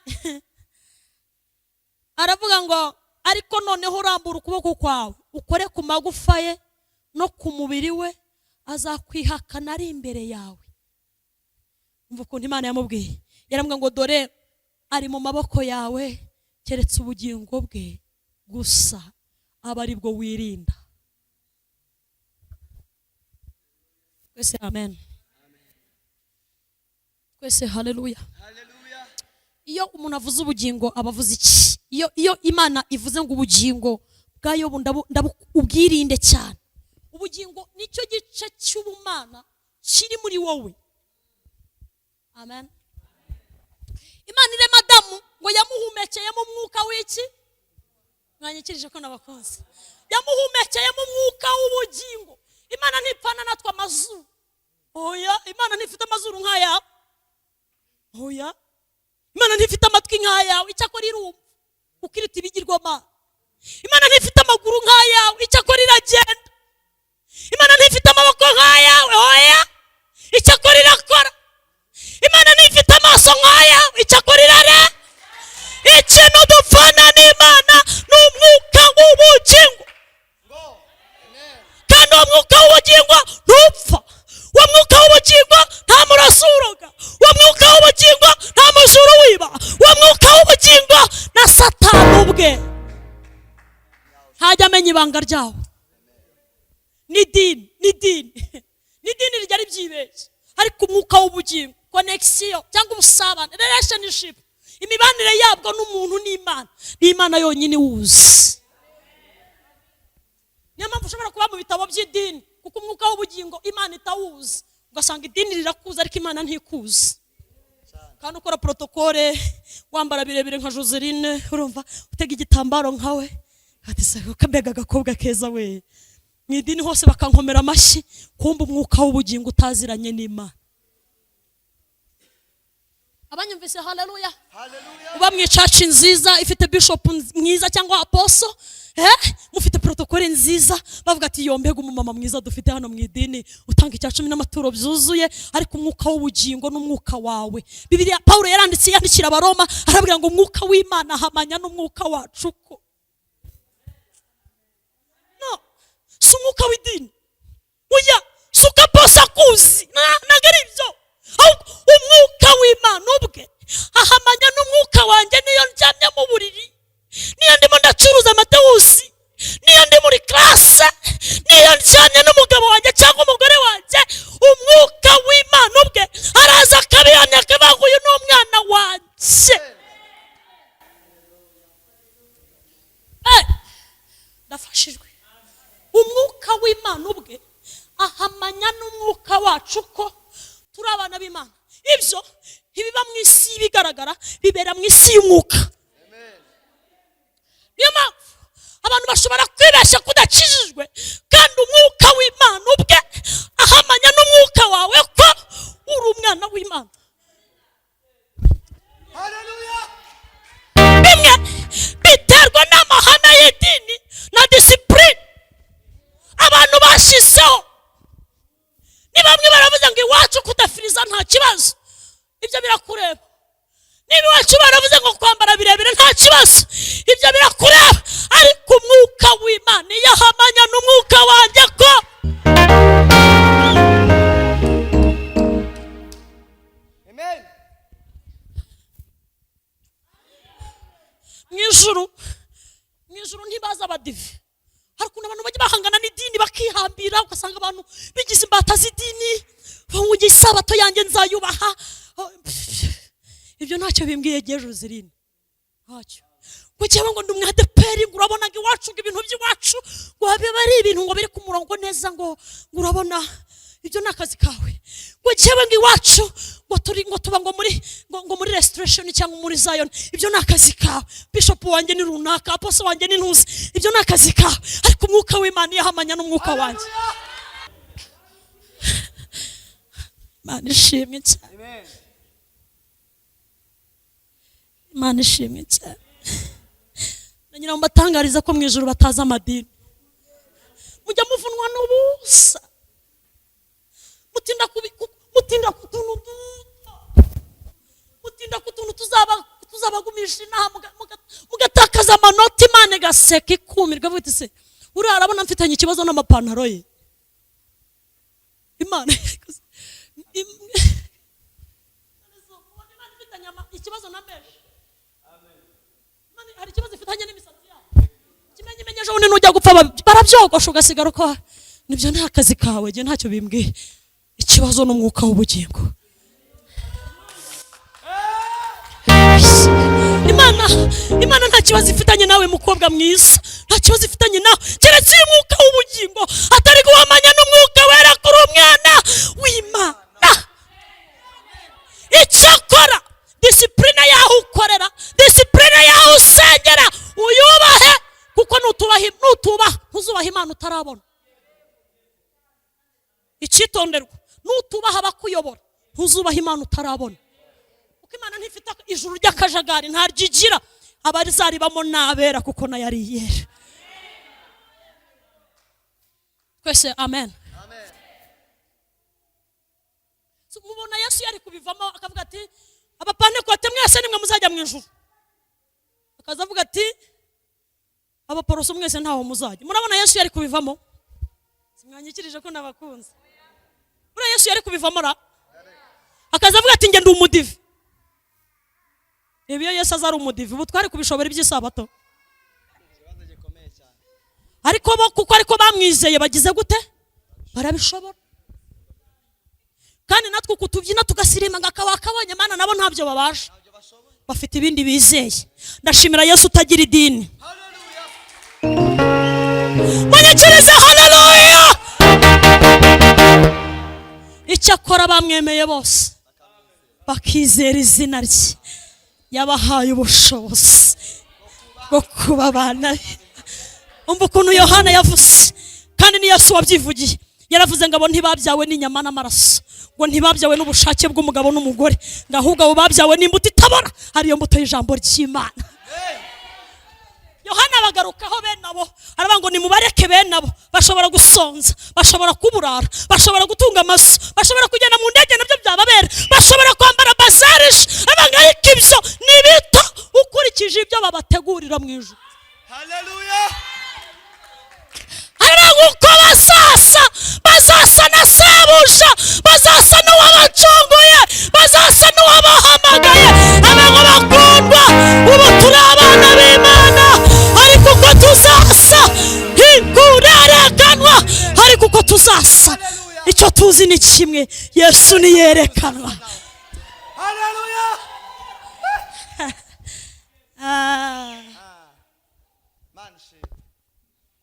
aravuga ngo: "Ariko noneho urambura ukuboko kwawe ukore ku magufa ye no ku mubiri we, azakwihakana ari imbere yawe." Umva ukuntu Imana yamubwiye, yaramubwiye ngo: "Dore ari mu maboko yawe, keretse ubugingo bwe gusa aba ari bwo wirinda." Twese amen. Twese haleluya. Iyo umuntu avuze ubugingo aba avuze iki? Iyo Imana ivuze ngo ubugingo bwa Yobu ubwirinde cyane, ubugingo nicyo gice cy'ubumana kiri muri wowe. Amen. Imana irema Adamu ngo yamuhumekeyemo umwuka w'iki? Mwanyikirije ko nabakunze. Yamuhumekeyemo umwuka w'ubugingo. Imana ntipfana natwe amazuru. Oya, Imana ntifite amazuru nk'ayawe. Oya, Imana ntifite amatwi nk'ayawe, icyakora irumva kuko iruta ibigirwamana. Imana ntifite amaguru nk'ayawe, icyakora iragenda. Imana ntifite amaboko nk'ayawe, oya, icyakora irakora. Imana ntifite amaso nk'ayawe, icyakora irareba. Ikintu dupfana n'Imana ni umwuka w'ubugingo, kandi uwo mwuka w'ubugingo ntupfa. Uwo mwuka w'ubugingo nta muraso uroga. Uwo mwuka w'ubugingo nta mujura wiba. Uwo mwuka w'ubugingo na Satani ubwe ntajya amenya ibanga ryawo. N'idini, n'idini, n'idini rijya ribyibeshya, ariko umwuka w'ubugingo, connection cyangwa ubusabane, relationship, imibanire yabwo n'umuntu n'Imana, ni Imana yonyine iwuzi. Niyo mpamvu ushobora kuba mu bitabo by'idini, kuko umwuka w'ubugingo Imana itawuzi, ugasanga idini rirakuzi ariko Imana ntikuzi, kandi ukora protocole, wambara birebire nka Joseline, urumva, utega igitambaro nkawe, ati: "Se mbega agakobwa keza we!" Mu idini hose bakankomera amashyi, kumva umwuka w'ubugingo utaziranye n'Imana. Abanyumvise, haleluya! Uba mu i church nziza ifite bishop mwiza cyangwa apostle, mufite protocole nziza, bavuga ati: "Yo, mbega umumama mwiza dufite hano mu idini, utanga icya cumi n'amaturo byuzuye." Ariko umwuka w'ubugingo n'umwuka wawe, Bibiliya, Pawulo yaranditse, yandikira Abaroma, arabwira ngo umwuka w'Imana ahamanya n'umwuka wacu ko no si umwuka w'idini, oya, si uko bose akuzi. Ntabwo ari ibyo, ahubwo umwuka w'Imana ubwe ahamanya n'umwuka wanjye. Niyo ndyamye mu buriri, niyo ndimo ndacuruza amatewusi, niyo ndi muri classe, niyo ndyamye n'umugabo wanjye cyangwa umugore wanjye, umwuka w'Imana ubwe araza akabihamya, akavuga ngo: "Uyu ni umwana wanjye." Ndafashijwe. Umwuka w'Imana ubwe ahamanya n'umwuka wacu ko turi abana b'Imana. Ibyo ntibiba mu isi y'ibigaragara, bibera mu isi y'umwuka. Niyo mpamvu abantu bashobora kwibeshya ko udakijijwe, kandi umwuka w'Imana ubwe ahamanya n'umwuka wawe ko uri umwana w'Imana. Haleluya. Bimwe biterwa n'amahame y'idini na discipline abantu bashyizeho. Ni bamwe baravuze ngo iwacu kudafiriza nta kibazo, ibyo birakureba. Niba iwacu baravuze ngo kwambara birebire nta kibazo, ibyo birakureba. Ariko umwuka w'Imana iyo ahamanya n'umwuka wanjye ko Amen. Mu ijuru, mu ijuru ntibaza abadive. Hari ukuntu abantu bajya bahangana n'idini bakihambira, ugasanga abantu bigize imbata z'idini, ngo isabato yanjye nzayubaha. Oh, pff, ibyo ntacyo bimbwiye gihe Joseline, ntacyo. Ngo cyangwa ngo ndi umwadeperi, ngo urabona ngo iwacu, ngo ibintu by'iwacu ngo biba ari ibintu ngo biri ku murongo neza, ngo urabona, ibyo ni akazi kawe. Ngo njyewe ngo iwacu ngo turi ngo tuba ngo muri ngo muri Restoration cyangwa muri Zion, ibyo ni akazi kawe. Bishop wanjye ni runaka, apostle wanjye ni ntuzi, ibyo ni akazi kawe. Ariko umwuka w'Imana iyo ahamanya n'umwuka wanjye, Imana ishimwe cyane. Amen. Imana ishimwe cyane. Nagira ngo mbatangarize ko mu ijuru batazi amadini. Mujya muvunwa n'ubusa, mutinda ku tuntu duto, mutinda ku tuntu tuzabagumisha inaha, mugatakaza amanota. Imana igaseka, ikumirwa, ivuga iti: "Se uriya arabona mfitanye ikibazo n'amapantaro ye?" Imana Imana ifitanye ikibazo na mèches? Imana hari ikibazo ifitanye n'imisatsi yawe? Ikimenyimenyi, ejo bundi nujya gupfa barabyogosha, ugasigara uko. Nibyo, ni akazi kawe, njye ntacyo bimbwiye. Ikibazo n'umwuka w'ubugingo. Imana nta kibazo ifitanye nawe, mukobwa mwiza, nta kibazo ifitanye nawe, keretse iyo umwuka w'ubugingo atari guhamanya n'umwuka wera kuri umwana w'Imana. Icyakora discipline y'aho ukorera, discipline y'aho usengera, uyubahe, kuko nutubaha ntuzubaha Imana utarabona. Icyitonderwa: nutubaha abakuyobora, ntuzubaha Imana utarabona, kuko Imana ntifite ijuru ry'akajagari, ntaryigira. Abarizaribamo n'abera, kuko nayo ari iyera. Twese amen. So, mubona Yesu yari kubivamo akavuga ati: "Abapantekote mwese nimwe muzajya mu ijuru," akaza avuga ati: "Abaporoso mwese ntaho muzajya"? Murabona Yesu yari kubivamo? Simwanyikirije ko nabakunze? Buriya Yesu yari kubivamo ra, akaza avuga ati: "Njye ndi umudive"? Reba, iyo Yesu aza ari umudive, ubu twari kubishobora iby'isabato? Ikibazo gikomeye cyane. Ariko bo kuko ariko bamwizeye, bagize gute? Barabishobora. Kandi natwe uku tubyina tugasirima ngo akaba kabonye Mana, nabo ntabyo babasha. Ntabyo bashoboye. Bafite ibindi bizeye. Ndashimira Yesu utagira idini. Haleluya. Munyikirize haleluya. Icyakora bamwemeye bose bakizera izina rye, yabahaye ubushobozi bwo kuba abana be. Umva ukuntu Yohana yavuze, kandi ni Yesu wabyivugiye. Yaravuze ngo abo ntibabyawe n'inyama n'amaraso, ngo ntibabyawe n'ubushake bw'umugabo n'umugore, ngo ahubwo abo babyawe n'imbuto itabora, ariyo mbuto y'ijambo ry'Imana. Yohana bagarukaho bene abo, aravuga ngo nimubareke bene abo. Bashobora gusonza, bashobora kuburara, bashobora gutunga amazu, bashobora kugenda mu ndege, nabyo byababera, bashobora kwambara bazarije. Aravuga ngo ariko ibyo ni bito ukurikije ibyo babategurira mu ijuru. Haleluya. Aravuga ngo uko bazasa, bazasa na sebuja, bazasa n'uwabacunguye, bazasa n'uwabahamagaye. Abantu bakundwa, ubu turi abana b'Imana, ariko uko tuzasa ntikurerekanwa. Ariko uko tuzasa, icyo tuzi ni kimwe: Yesu niyerekanwa. Haleluya. Ah, Mana ishimwe.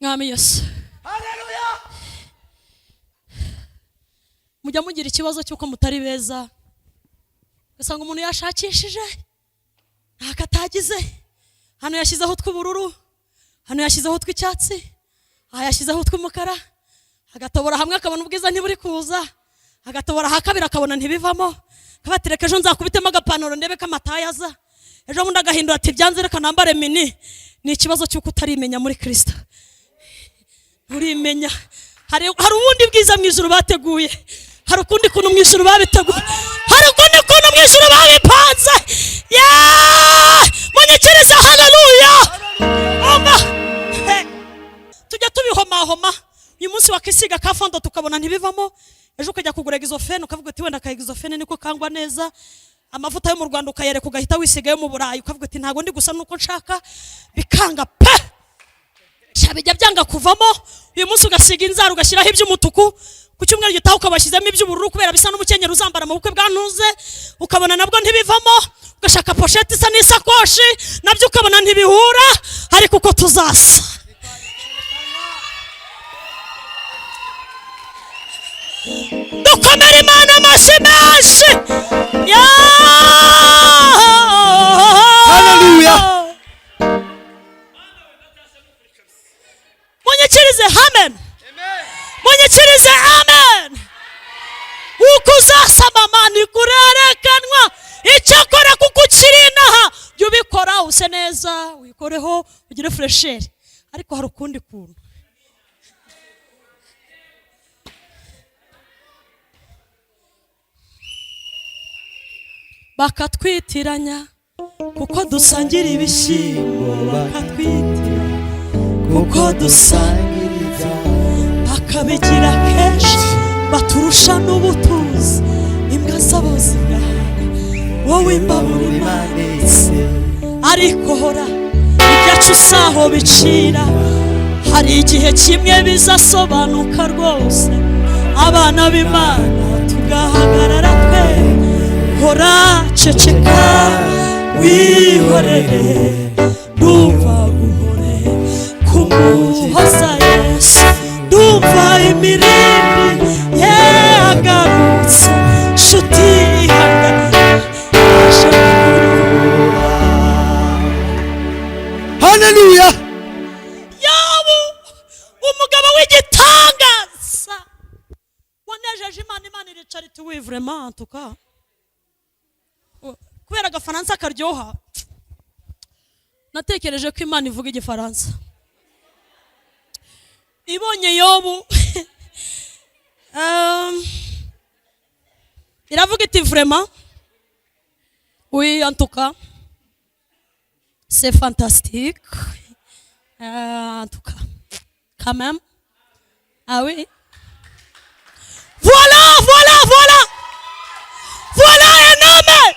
Mwami Yesu. Haleluya. Mujya mugira ikibazo cy'uko mutari beza, ugasanga umuntu yashakishije ntako atagize. Hano yashyizeho utw'ubururu, hano yashyizeho utw'icyatsi, aha yashyizeho utw'umukara, agatobora hamwe akabona ubwiza ntiburi kuza, agatobora aha kabiri akabona ntibivamo, akabatereka: "Ejo nzakubitemo agapantaro ndebe ko amataye aza." Ejo bundi agahindura ati: "Byanze, reka nambare mini." Ni ikibazo cy'uko utarimenya muri Kirisito, nturimenya. Hari ubundi bwiza mu ijuru bateguye, hari ukundi kuntu mu ijuru babiteguye, hari ukundi kuntu mu ijuru babipanze. Yeee! Munyikirize haleluya. Umva. He. Tujya tubihomahoma. Uyu munsi wakisiga ka fond de teint tukabona ntibivamo, ejo ukajya kugura exofene, ukavuga uti: "Wenda ka exofene niko kangwa neza." Amavuta yo mu Rwanda ukayareka, ugahita wisiga yo mu Burayi, ukavuga uti: "Ntabwo ndi gusa nuko nshaka." Bikanga pe. Sha, bijya byanga kuvamo. Uyu munsi ugasiga inzara, ugashyiraho iby'umutuku, ku cyumweru gitaha ukabashyizemo iby'ubururu kubera bisa n'umukenyero uzambara mu bukwe bwa ntuze, ukabona nabwo ntibivamo. Ugashaka pochette isa n'isakoshi, nabyo ukabona ntibihura. Ariko uko tuzasa, dukomere Imana amashyi menshi. Hallelujah. Munyikirize amen. Amen. Munyikirize amen. Uko uzasa, mama, ntikurerekanwa. Icyakora kuko ukiri inaha, jya ubikora use neza, wikoreho, ugire fraîcheur, ariko hari ukundi kuntu. Bakatwitiranya kuko dusangira ibishyimbo, bakatwitiranya kuko dusangira, bakabigira kenshi, baturusha n'ubutuzi. Imbwa zabo zigahaga, wowe imbabura imanitse. Ariko hora ibyacu saho bicira. Hari igihe kimwe bizasobanuka rwose, abana b'Imana tugahagarara twe. Hora, ceceka, wihorere. Ndumva guhore kumuhoza Yesu, ndumva imirindi yagarutse. Nshuti, ihangane, aje kuruhura. Haleluya. Yobu, umugabo w'igitangaza wanejeje Imana. Imana iricara iti: "Oui, vraiment, en tout cas." Kubera agafaransa karyoha, natekereje ko Imana ivuga igifaransa. Ibonye Yobu, Iravuga iti: "Vraiment, oui, en tout cas c'est fantastique. En tout cas, quand même, ah oui, voilà, voilà, voilà, voilà un homme.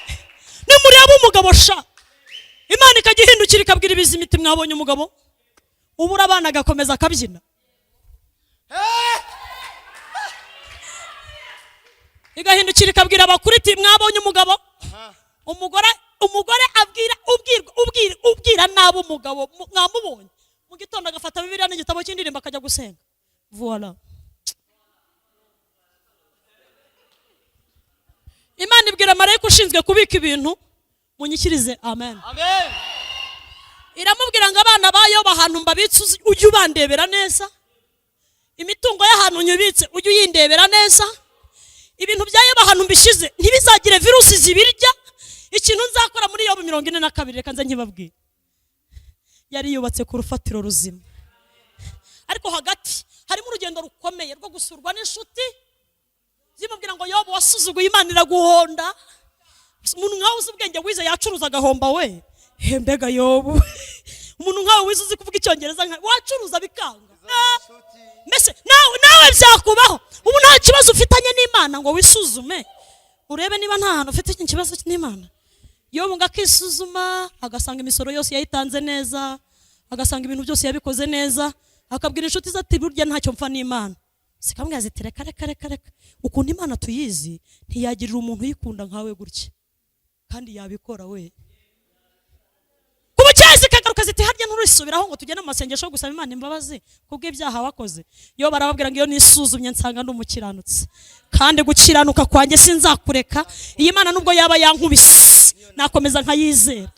Nimureba umugabo sha." Imana ikajya ihindukira ikabwira ibizima iti: "Mwabonye umugabo ubura abana agakomeza akabyina?" Eh! Igahindukira ikabwira abakuru iti: "Mwabonye umugabo?" Aha. Umugore abwira ubwirwa, ubwira nabi umugabo, mwamubonye mu gitondo agafata Bibiliya n'igitabo cy'indirimbo akajya gusenga? Voilà. Imana ibwira marayika ushinzwe kubika ibintu, munyikirize amen. Amen. Iramubwira ngo: "Abana ba Yobu ahantu mbabitse ujye ubandebera neza, imitungo y'ahantu nyubitse ujye uyindebera neza, ibintu bya Yobu ahantu mbishyize ntibizagire virusi zibirya." Ikintu nzakora muri Yobu 42, reka nze nkibabwire. Yari yubatse ku rufatiro ruzima, ariko hagati harimo urugendo rukomeye rwo gusurwa n'inshuti zimubwira ngo: "Yobu, wasuzuguye Imana iraguhonda. Umuntu nkawe uzi ubwenge, wize, yacuruza agahomba we? He, mbega Yobu, umuntu nkawe wize, uzi kuvuga Icyongereza, nka wacuruza bikanga?" Inshuti. Mbese nawe byakubaho? Ubu nta kibazo ufitanye n'Imana ngo wisuzume urebe niba nta hantu ufite ikibazo n'Imana? Yobu ngo akisuzuma, agasanga imisoro yose yayitanze neza, agasanga ibintu byose yabikoze neza, akabwira inshuti ze ati: "Burya ntacyo mpfa n'Imana." Zikamubwira ziti: "Reka, reka, reka, reka, ukuntu Imana tuyizi, ntiyagirira umuntu uyikunda nkawe gutya, kandi yabikora we." Ku bukeye zikagaruka ziti: "Harya nturisubiraho ngo tugende mu masengesho yo gusaba Imana imbabazi kubw'ibyaha wakoze?" Yo barababwira ngo: "Iyo nisuzumye nsanga ndi umukiranutsi, kandi gukiranuka kwanjye sinzakureka. Iyi Mana nubwo yaba yankubise nakomeza nkayizera,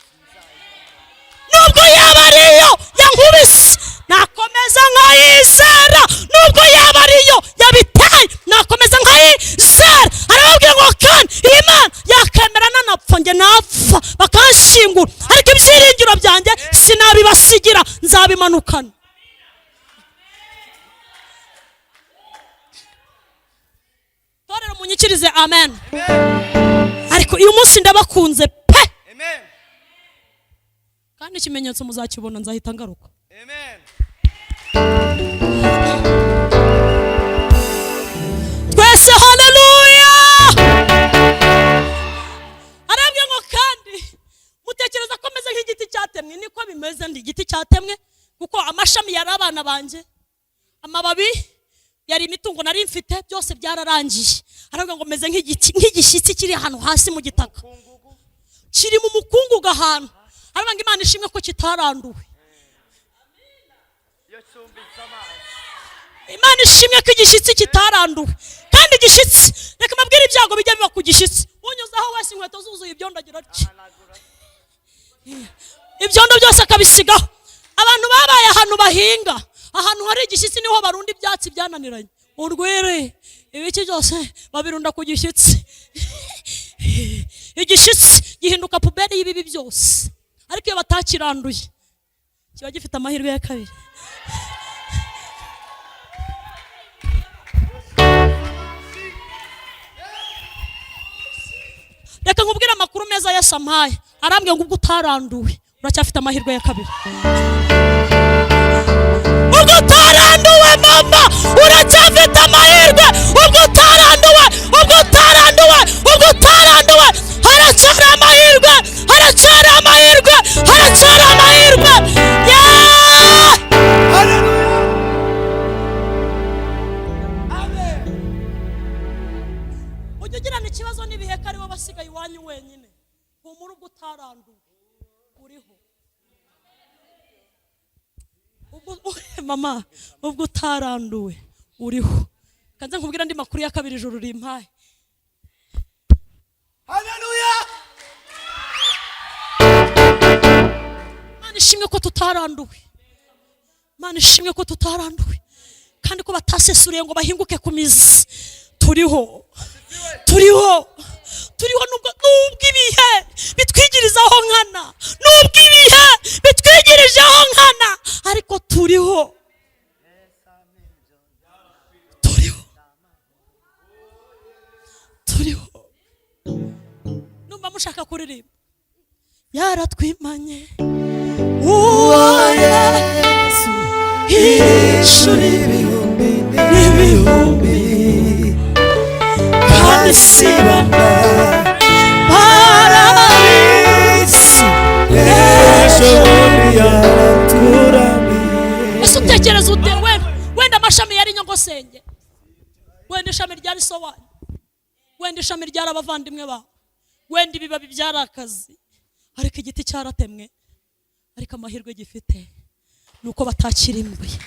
nubwo yaba ariyo yankubise nakomeza nkayizera, nubwo yaba ariyo yabitaye nakomeza nkayizera." Arababwira ngo: "Kandi iyi Mana yakemera nanapfa, njye napfa bakanshyingura, ariko ibyiringiro byanjye sinabibasigira, nzabimanukana." Torero, munyikirize amen. Amen. Ariko uyu munsi ndabakunze pe. Amen. Kandi ikimenyetso muzakibona, nzahita ngaruka. Amen. Twese haleluya. Arabwira ngo: "Kandi mutekereza ko meze nk'igiti cyatemwe? Niko bimeze, ndi igiti cyatemwe, kuko amashami yari abana banjye, amababi yari imitungo nari mfite, byose byararangiye." Aravuga ngo: "Meze nk'igiti, nk'igishyitsi kiri ahantu hasi mu gitaka, Kungugu. kiri mu mukungugu ahantu." Aravuga ngo: "Imana ishimwe ko kitaranduwe." Iyo cyumbitse amazi. Imana ishimwe ko igishyitsi kitaranduwe. Kandi igishyitsi, reka mbabwire ibyago bijya biba ku gishyitsi: unyuzeho wese inkweto zuzuye ibyondo agira atya, Ahanagura. ibyondo byose akabisigaho. Abantu babaye ahantu bahinga, ahantu hari igishyitsi, niho barunda ibyatsi byananiranye, urwiri, ibiki byose babirunda ku gishyitsi. Igishyitsi gihinduka poubelle y'ibibi byose. Ariko iyo batakiranduye kiba gifite amahirwe ya kabiri. Reka nkubwire amakuru meza Yesu ampaye. Arambwira ngo: "Ubwo utaranduwe uracyafite amahirwe ya kabiri. Ubwo utaranduwe, mama, uracyafite amahirwe. Ubwo utaranduwe, ubwo utaranduwe, ubwo utaranduwe, haracyari amahirwe, haracyari amahirwe, haracyari amahirwe." Yeah! Hallelujah. Amen. Ujya ugirana ikibazo n'ibihe ko aribo basigaye iwanyu wenyine? Humura, ubwo utaranduwe uriho. Ubwo, mama, ubwo utaranduwe uriho. Kanze nkubwire andi makuru ya kabiri ijuru rimpaye. Hallelujah. Imana ishimwe ko tutaranduwe. Imana ishimwe ko tutaranduwe, kandi ko batasesuriye ngo bahinguke ku mizi. Turiho, turiho, turiho, nubwo ibihe bitwigirizaho nkana, nubwo ibihe bitwigirijeho nkana, ariko turiho, turiho, turiho. Yaratwimanye uwo Yesu Inshuro ibihumbi n'ibihumbi, kandi si bamwe barabizi. Ejo bundi yaraturamiye. Ese utekereza ute? Wenda amashami yari nyogosenge, wenda ishami ryari so wanyu, wenda ishami ryari abavandimwe bawe, wenda ibibabi byari akazi, ariko igiti cyaratemwe. Ariko amahirwe gifite ni uko batakirimbuye.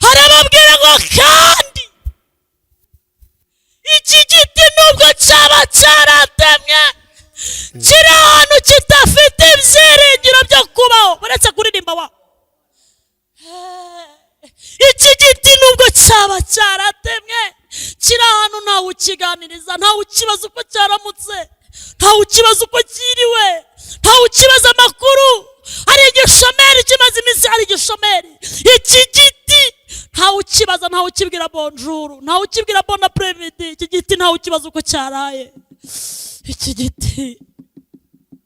Harababwira ngo kandi iki giti nubwo cyaba cyaratemwe, kiri ahantu kidafite ibyiringiro byo kubaho, uretse kuririmba wa iki giti nubwo cyaba cyaratemwe, kiri ahantu ntawe ukiganiriza, ntawe ukibaza uko cyaramutse, ntawe ukibaza uko kiriwe, ntawe ukibaza amakuru. Hari igishomeri kimaze iminsi, hari igishomeri. Iki giti ntawe ukibaza, ntawe ukibwira bonjour, ntawe ukibwira bon après-midi. Iki giti ntawe ukibaza uko cyaraye. Iki giti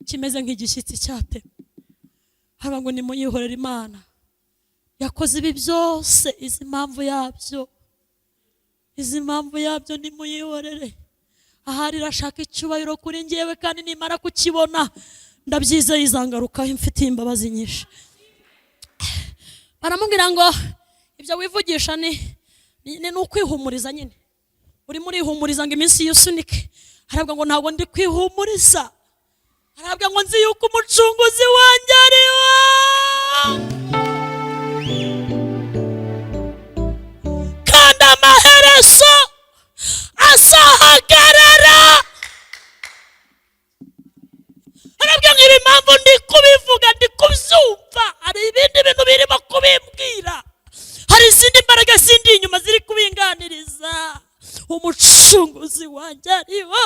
kimeze nk'igishyitsi cyatemwe. Haba ngo nimuyihorere, Imana yakoze ibi byose izi impamvu yabyo, izi impamvu yabyo. Nimuyihorere, ahari irashaka icyubahiro kuri ngewe, kandi nimara kukibona ndabyizeye izangarukaho imfitiye imbabazi nyinshi. Baramubwira ngo ibyo wivugisha ni ukwihumuriza nyine, urimo urihumuriza ngo iminsi yisunike. Aravuga ngo ntabwo ndi kwihumuriza. Aravuga ngo nzi yuko umucunguzi wanjye ariwe, kandi amaherezo azahagarara. Arabwira ngo ibi impamvu ndi kubivuga, ndi kubyumva, hari ibindi bintu birimo kubimbwira, hari izindi mbaraga zindi inyuma ziri kubinganiriza. Umucunguzi wanjye ariho,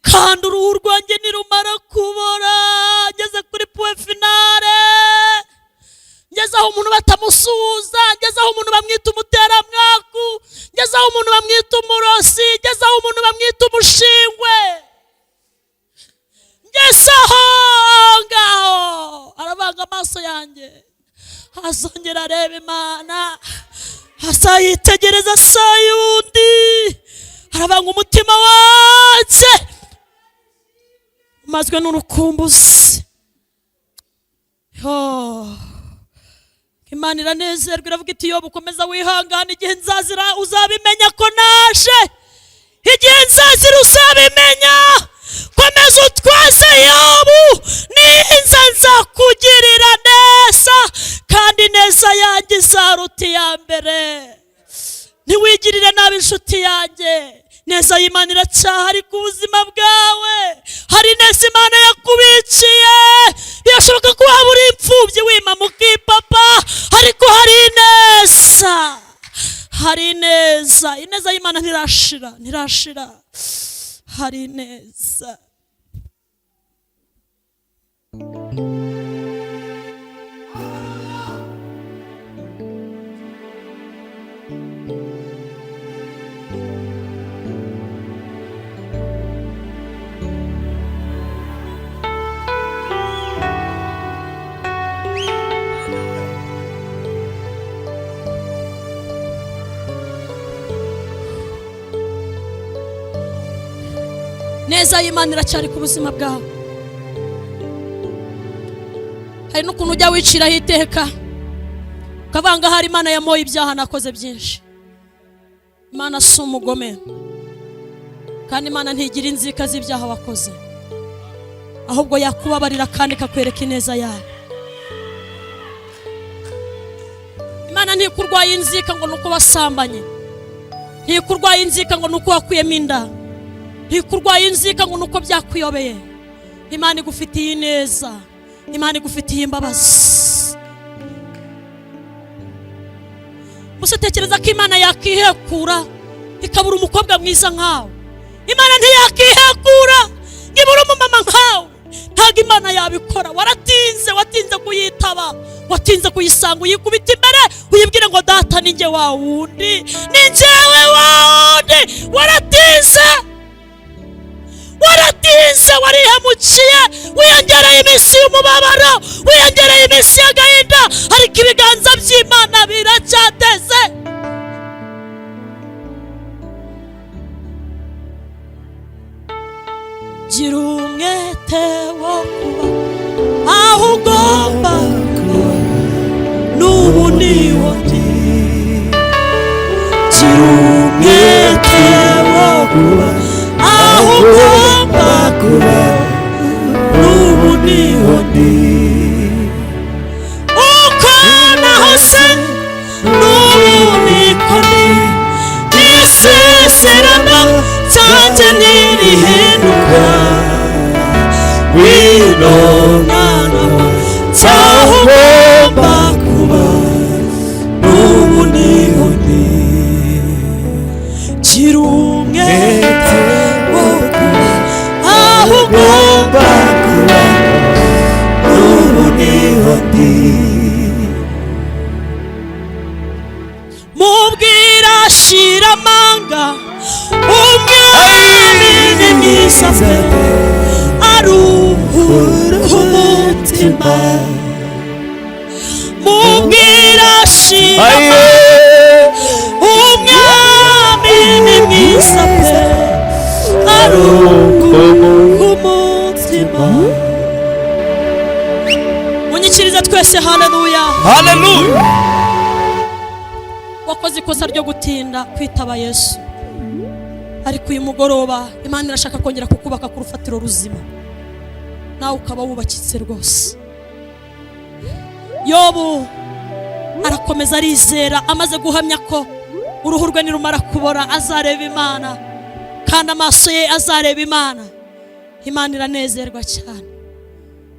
kandi uruhu rwanjye nirumara kubora, ngeze kuri point finale, ngeze aho umuntu batamusuhuza, ngeze aho umuntu bamwita umuteramwaku, ngeze aho umuntu bamwita umurosi, ngeze aho umuntu bamwita umushingwe, ngeze aho ngaho, aravanga amaso yanjye azongera areba Imana, azayitegereza sayundi. Aravanga umutima wanjye umazwe n'urukumbuzi. Yo. Imana iranezerwa, iravuga iti: "Yobu, ukomeza wihangana, igihe nzazira uzabimenya ko naje, igihe nzazira uzabimenya. Komeza utwaze Yobu, ninza nzakugirira neza, kandi neza yanjye izaruta iya mbere. Ntiwigirire nabi inshuti yanjye." Neza y'Imana iracyahari ku buzima bwawe. Hari neza Imana yakubikiye. Birashoboka ko waba uri imfubyi, wima mukipapa, ariko hari ineza, hari ineza. Ineza y'Imana ntirashira, ntirashira. Hari ineza. Neza y'Imana iracyari ku buzima bwawe. Hari n'ukuntu ujya wiciraho iteka, ukavanga hari Imana yamoye ibyaha nakoze byinshi. Imana si umugome, kandi Imana ntigira inzika z'ibyaha wakoze, ahubwo yakubabarira kandi ikakwereka ineza yayo. Imana ntikurwaye inzika ngo ni uko wasambanye, ntikurwaye inzika ngo ni uko wakuyemo inda, ntikurwaye inzika ngo ni uko byakuyobeye. Imana igufitiye ineza, Imana igufitiye imbabazi. Gusa tekereza ko Imana yakihekura ikabura umukobwa mwiza nkawe. Imana ntiyakihekura ngo ibure umumama nkawe. Ntabwo Imana yabikora. Waratinze, watinze kuyitaba, watinze kuyisanga. Uyikubita imbere, uyibwire ngo: "Data, ni njye wa wundi, ni njyewe wa wundi." Waratinze, waratinze, warihemukiye, wiyongereye iminsi y'umubabaro, wiyongereye iminsi y'agahinda, ariko ibiganza by'Imana biracyateze. Gira umwete wo kuba aho ugomba kuba, n'ubu niwo ndi. Gira umwete wo kuba aho ugomba kuba, n'ubu niwo ndi. Uko nahoze, n'ubu niko ndi. Isezerano ryanjye ntirihinduka. Ngwino mwana wanjye, aho ugomba kuba, n'ubu niho ndi. Gira umwete wo kuba aho ugomba kuba, n'ubu niho ndi. Mubwira shira amanga, Umwami ni mwiza pe, aruhura umutima. Mubwira shira amanga, Umwami ni mwiza pe, aruhura umutima. Munyikirize twese haleluya. Haleluya. Wakoze ikosa ryo gutinda kwitaba Yesu, ariko uyu mugoroba Imana irashaka kongera kukubaka ku rufatiro ruzima, nawe ukaba wubakitse rwose. Yobu arakomeza arizera, amaze guhamya ko uruhu rwe nirumara kubora azareba Imana, kandi amaso ye azareba Imana. Imana iranezerwa cyane.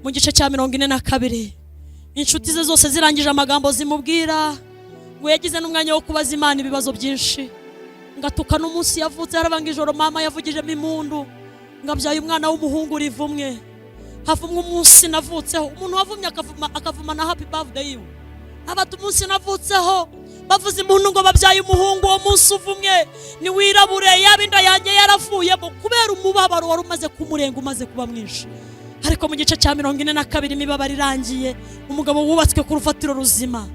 Mu gice cya 42, inshuti ze zose zirangije amagambo zimubwira, ngo yagize n'umwanya wo kubaza Imana ibibazo byinshi, ngatuka n'umunsi yavutse. Harabanga ijoro mama yavugijemo impundu ngo abyaye umwana w'umuhungu rivumwe, havumwe umunsi navutseho. Umuntu wavumye akavuma, akavuma na happy birthday yiwe. Abata umunsi navutseho bavuze impundu ngo babyaye umuhungu, uwo munsi uvumwe, niwirabure, yaba inda yanjye yaravuyemo, kubera umubabaro wari umaze kumurenga, umaze kuba mwinshi. Ariko mu gice cya 42, imibabaro irangiye, umugabo wubatswe ku rufatiro ruzima,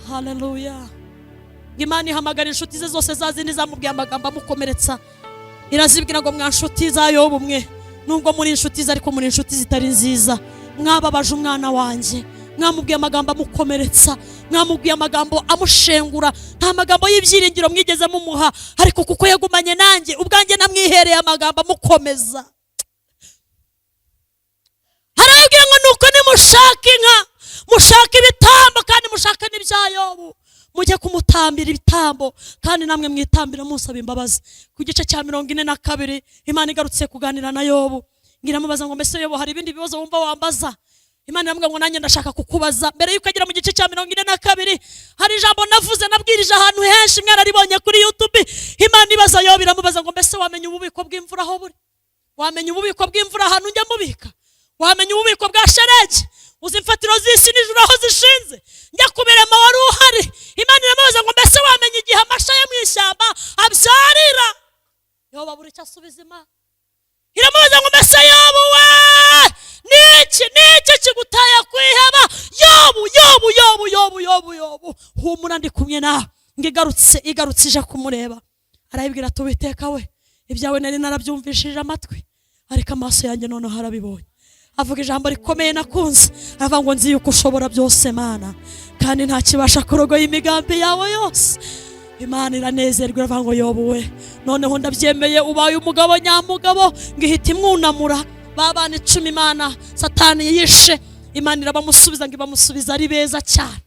haleluya, Imana ihamagara inshuti ze zose, za zindi zamubwiye amagambo amukomeretsa. Irazibwira ngo: "Mwa nshuti za Yobu mwe, nubwo muri inshuti ze, ariko muri inshuti zitari nziza. Mwababaje umwana wanjye, mwamubwiye amagambo amukomeretsa, mwamubwiye amagambo amushengura, nta magambo y'ibyiringiro mwigeze mumuha. Ariko kuko yagumanye nanjye, ubwanjye namwihereye amagambo amukomeza." Harababwira ngo: "Nuko nimushaka inka, mushaka ibitambo, kandi mushaka n'ibya Yobu, mujye kumutambira ibitambo, kandi namwe mwitambira musaba imbabazi." Ku gice cya 42, Imana igarutse kuganira na Yobu, ngiramubaza ngo: "Mbese Yobu, hari ibindi bibazo wumva wambaza?" Imana iramubwira ngo: "Nanjye ndashaka kukubaza." Mbere y'uko agera mu gice cya 42, hari ijambo navuze, nabwirije ahantu henshi, mwararibonye kuri YouTube. Imana ibaza Yobu, iramubaza ngo: "Mbese wamenya ububiko bw'imvura aho buri? Wamenya ububiko bw'imvura ahantu njya mubika? Wamenya ububiko bwa sheregi? Uzi imfatiro z'isi n'ijuru aho zishinze? Njya kubirema wari uhari?" Imana iramubaza ngo: "Mbese wamenya igihe amasha yo mu ishyamba abyarira?" Yobu abura icyo asubiza Imana. Iramubaza ngo: "Mbese Yobu we, niki, niki kiguteye kwiheba? Yobu, Yobu, Yobu, Yobu, Yobu, Yobu, humura, ndi kumwe nawe." Ngo igarutse, igarutse ije kumureba, arayibwira ati: "Uwiteka we, ibyawe nari narabyumvishije amatwi, ariko amaso yanjye noneho arabibonye." Avuga ijambo rikomeye nakunze, aravuga ngo: "Nzi yuko ushobora byose, Mana, kandi nta kibasha kurogoya imigambi yawe yose." Imana iranezerwa, iravuga ngo: "Yobu we, noneho ndabyemeye, ubaye umugabo nyamugabo." Ngo ihita imwunamura. Ba bana 10 Imana Satani yishe, Imana irabamusubiza, ngo ibamusubiza ari beza cyane.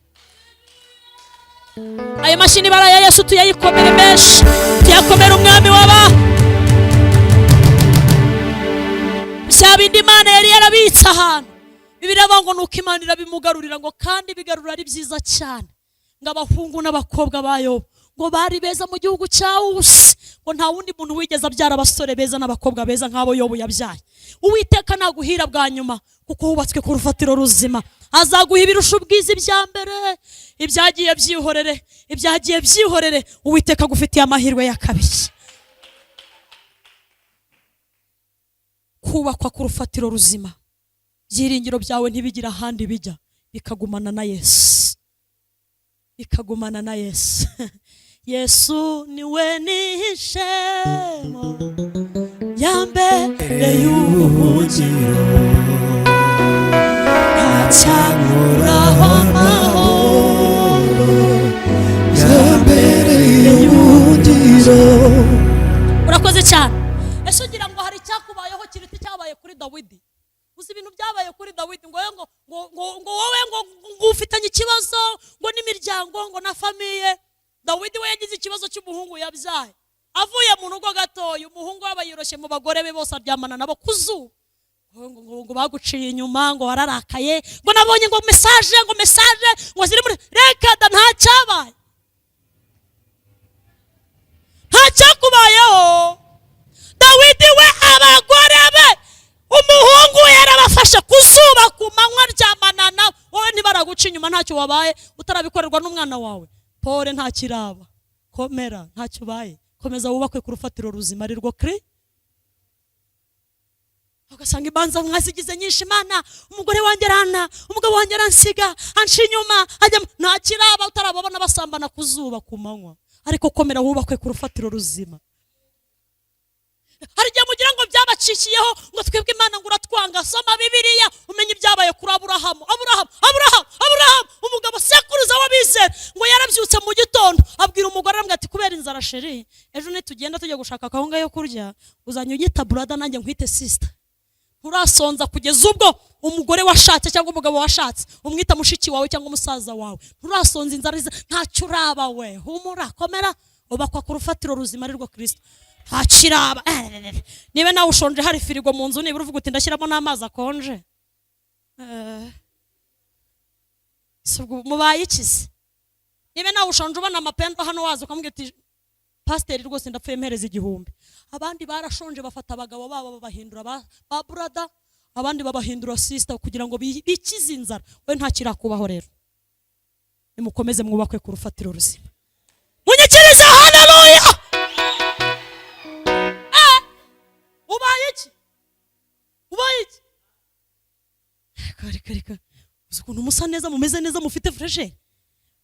Ayo mashini bara ya Yesu tuyayikomere menshi, tuyakomere Umwami w'aba. Bya bindi Imana yari yarabitse ahantu, Bibiliya iravuga ngo nuko Imana irabimugarurira, ngo kandi bigarura ari byiza cyane, ngo abahungu n'abakobwa ba Yobu Ngo bari beza mu gihugu cya Usi, ngo nta wundi muntu wigeze abyara abasore beza n'abakobwa beza nk'abo Yobu yabyaye. Uwiteka naguhira bwa nyuma, kuko wubatswe ku rufatiro ruzima, azaguha ibirusha ubwiza ibya mbere. Ibyagiye byihorere, ibyagiye byihorere. Uwiteka agufitiye amahirwe ya kabiri. Kubakwa ku rufatiro ruzima, ibyiringiro byawe ntibigira ahandi bijya, bikagumana na Yesu, bikagumana na Yesu. Yesu niwe nihishemo, yambereye ubuhungiro, ntacyaburaho amahoro. Yambereye ubuhungiro. Urakoze cyane. Ese ugira ngo hari icyakubayeho kiruta icyabaye kuri Dawidi? Uzi ibintu byabaye kuri Dawidi? Ngo ngo ngo ngo ngo wowe ngo ufitanye ikibazo ngo n'imiryango, ngo na famille. Dawidi we yagize ikibazo cy'umuhungu yabyaye. Avuye mu rugo gatoya, umuhungu we aba yoroshye mu bagore be bose, aryamana nabo ku zuba. Ngo baguciye inyuma, ngo wararakaye, ngo nabonye ngo message, ngo message ngo ziri muri. Reka da, nta cyabaye, nta cyakubayeho. Dawidi we, abagore be, umuhungu we yarabafashe ku zuba, ku manywa, aryamana nawe. Wowe ntibaraguca inyuma, ntacyo wabaye, utarabikorerwa n'umwana wawe. Pole, ntakiraba, komera, ntacyo ubaye. Komeza wubakwe ku rufatiro ruzima, ari rwo Kri. Ugasanga imanza mwazigize nyinshi. Imana, umugore wanjye arana, umugabo wanjye aransiga, anca inyuma, ajya. Ntakiraba, utarababona basambana ku zuba, ku manywa. Ariko komera, wubakwe ku rufatiro ruzima. Hari igihe mugira ngo byabacikiyeho, ngo twebwe Imana ngo uratwanga. Soma Bibiliya umenye ibyabaye kuri Aburahamu. Aburahamu, Aburahamu, Aburahamu, umugabo sekuruza w'abizera, ngo yarabyutse mu gitondo, abwira umugore, aramubwira ati: "Kubera inzara, chérie, ejo nitugenda tujya gushaka akawunga yo kurya, uzajya unyita brother, nanjye nkwite sister." Nturasonza kugeza ubwo umugore washatse cyangwa umugabo washatse umwita mushiki wawe cyangwa umusaza wawe. Nturasonza inzara, ntacyo uraba we. Humura, komera, ubakwa ku rufatiro ruzima, ari rwo Kirisito. Ntakiraba. Niba nawe ushonje, hari firigo mu nzu, nibura uvuga uti: "Ndashyiramo n'amazi akonje." Si ubwo mubaye ikize? Niba nawe ushonje, ubona amapendo hano, waza ukamubwira uti: "Pasiteri, rwose ndapfuye, mpereza 1000." Abandi barashonje, bafata abagabo babo babahindura ba brother, abandi babahindura sister, kugira ngo bikize inzara. We ntakirakubaho. Rero nimukomeze mwubakwe ku rufatiro ruzima. Munyikirize haleluya. Ubaye iki? Ubaye iki? Reka, reka, reka. Uzi ukuntu musa neza, mumeze neza, mufite fraîcheur?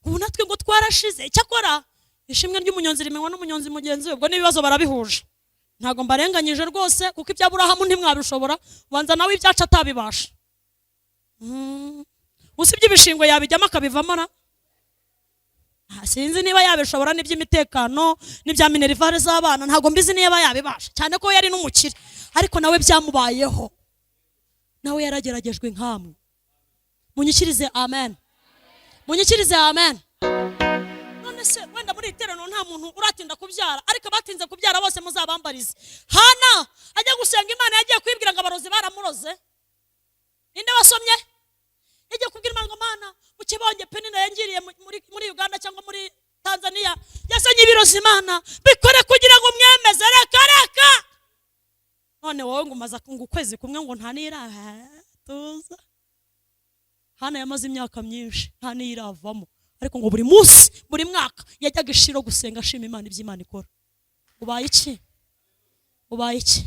Ubu natwe ngo twarashize. Icyakora ishimwe ry'umunyonzi rimenywa n'umunyonzi mugenzi we. Ubwo n'ibibazo barabihuje. Ntabwo mbarenganyije rwose, kuko ibya Aburahamu ntimwabishobora. Ubanza nawe ibyacu atabibasha. Usibye ibishingwe yabijyamo akabivamo na. Sinzi niba yabishobora n'iby'imitekano n'ibya minerval z'abana, ntabwo mbizi niba yabibasha, cyane ko yari n'umukire. Ariko nawe byamubayeho, nawe yarageragejwe nkamwe. Munyikirize amen, munyikirize amen. None se wenda muri iri teraniro nta muntu uratinda kubyara? Ariko abatinze kubyara bose muzabambarize. Hana ajya gusenga Imana, yagiye kwibwira ngo abarozi baramuroze. Ninde wasomye? Yagiye kubwira Imana ngo: "Mana, mu Kibonge Penina yangiriye muri Uganda cyangwa muri Tanzania yazanye ibirozi. Imana bikore kugira ngo mwemeze." Reka, reka. None wowe ngo umaze ngo ukwezi kumwe, ngo nta nira tuza. Hana yamaze imyaka myinshi nta n'iyiravamo, ariko ngo buri munsi, buri mwaka yajyaga ishiro gusenga, ashima Imana ibyo Imana ikora. Ubaye iki? Ubaye iki?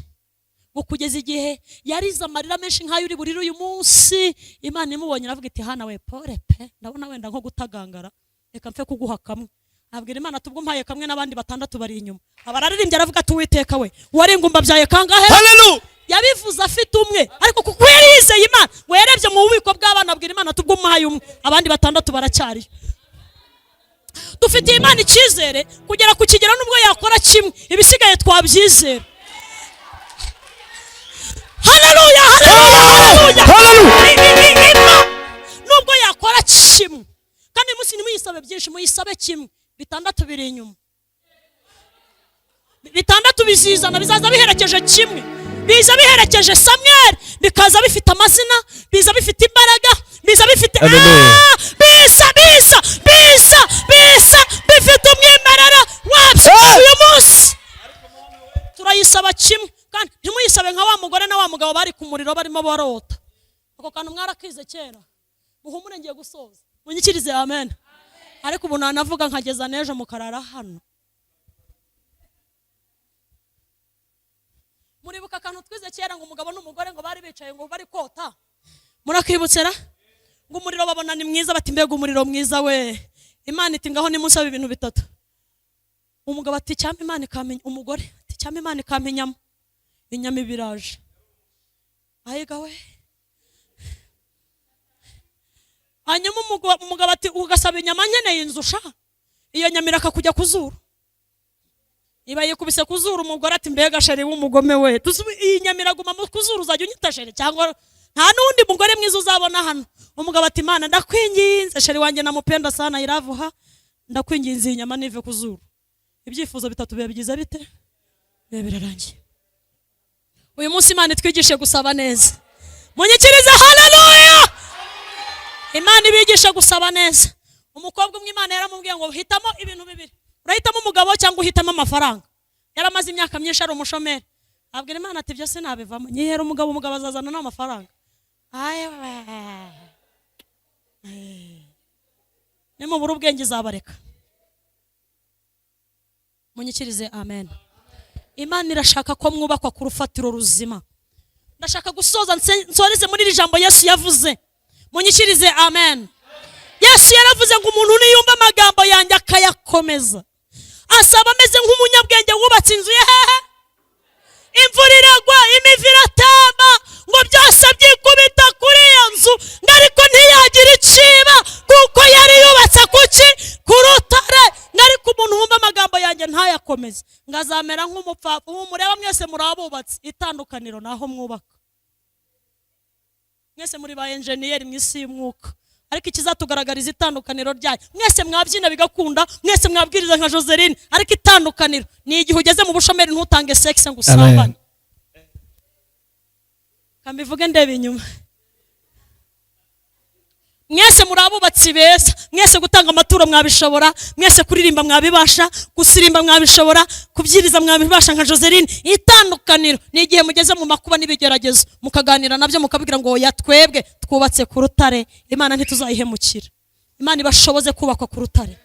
Ngo kugeza igihe yarize amarira menshi nk'ayo uri burire uyu munsi, Imana imubonye iravuga iti: "Hana we, pole pe, ndabona wenda nko gutagangara, reka mfe kuguha kamwe." Abwira Imana ati: "Ubwo mpaye kamwe, n'abandi batandatu bari inyuma." Aba araririmbye, aravuga ati: "Uwiteka we, wari ingumba byaye kangahe?" Haleluya. Yabivuze afite umwe, ariko kuko yari yizeye Imana, ngo yarebye mu bubiko bw'abana, abwira Imana ati: "Ubwo umuhaye umwe, abandi batandatu baracyariyo." Dufitiye Imana icyizere kugera ku kigero n'ubwo yakora kimwe, ibisigaye twabyizera. Haleluya, haleluya, haleluya. Haleluya. Nubwo yakora kimwe, kandi uyu munsi ntimuyisabe byinshi, muyisabe kimwe, bitandatu biri inyuma. Bitandatu bizizana, bizaza biherekeje kimwe, biza biherekeje Samweli, bikaza bifite amazina, biza bifite imbaraga, biza bifite Hallelujah. Biza, biza, biza, biza bifite umwimerere. umuriro barimo barota. Ako kantu mwarakize kera. Muhumure, ngiye gusoza. Munyikirize amen. Ariko ubu nanavuga nkageza n'ejo mukarara hano. Muribuka akantu twize kera ngo umugabo n'umugore ngo bari bicaye ngo bari kota? Murakibutsera? Ngo umuriro babona ni mwiza, bati: "Mbega umuriro mwiza we!" Imana iti: "Ngaho nimusaba ibintu bitatu." Umugabo ati: "Icyampa Imana ikamenya." Umugore ati: "Icyampa Imana ikampa inyama." Ibiraje ayiga we. Hanyuma umugabo ati: "Ugasaba inyama, nkeneye inzu sha." Iyo nyama irakakujya ku zuru, iba yikubise ku zuru. Umugore ati: "Mbega chéri w'umugome we! Iyi nyama iraguma mu ku zuru, uzajya unyita chéri cyangwa nta n'undi mugore mwiza uzabona hano?" Umugabo ati: "Imana ndakwinginze, chéri wanjye namupenda sana iravuha, ndakwinginze, iyi nyama nive ku zuru." Ibyifuzo bitatu biba byiza bite? Biba birarangiye. Uyu munsi Imana itwigishe gusaba neza. Munyikirize haleluya. Imana ibigishe gusaba neza. Umukobwa umwe Imana yaramubwiye ngo: "Hitamo ibintu bibiri, urahitamo umugabo cyangwa uhitamo amafaranga." Yaramaze imyaka myinshi ari umushomeri. Abwira Imana ati: "Byose nabivamo, nyihera umugabo, umugabo azazana n'amafaranga." Ayewe, nimubura ubwenge izabareka. Munyikirize amen. Imana irashaka ko mwubakwa ku rufatiro ruzima. Ndashaka gusoza nsoreze muri iri jambo Yesu yavuze. Munyikirize amen. Yesu yaravuze ngo: "Umuntu niyumva amagambo yanjye akayakomeza, asaba ameze nk'umunyabwenge wubatse inzu ye." Hehe? Imvura iragwa, imivu iratamba, ngo byose byikubita kuri iyo nzu, ngo ariko ntiyagira iciba kuko yari yubatse kuki? Ku rutare. Ngo ariko umuntu wumva amagambo yanjye ntayakomeze, ngo azamera nk'umupfapfa. Ubu mureba mwese muri abubatsi. Itandukaniro ni aho mwubaka. Mwese muri ba enjeniyeri mu isi y'umwuka, ariko ikizatugaragariza itandukaniro ryayo, mwese mwabyina bigakunda, mwese mwabwiriza nka Joseline, ariko itandukaniro ni igihe ugeze mu bushomeri ntutange sexe ngo usambane. Kambivuge ndeba inyuma. Mwese muri abubatsi beza, mwese gutanga amaturo mwabishobora, mwese kuririmba mwabibasha, gusirimba mwabishobora, kubyiriza mwabibasha nka Joseline. Itandukaniro ni igihe mugeze mu makuba n'ibigeragezo, mukaganira nabyo, mukabwira ngo: "Oya, twebwe twubatse ku rutare, Imana ntituzayihemukira." Imana ibashoboze kubakwa ku rutare.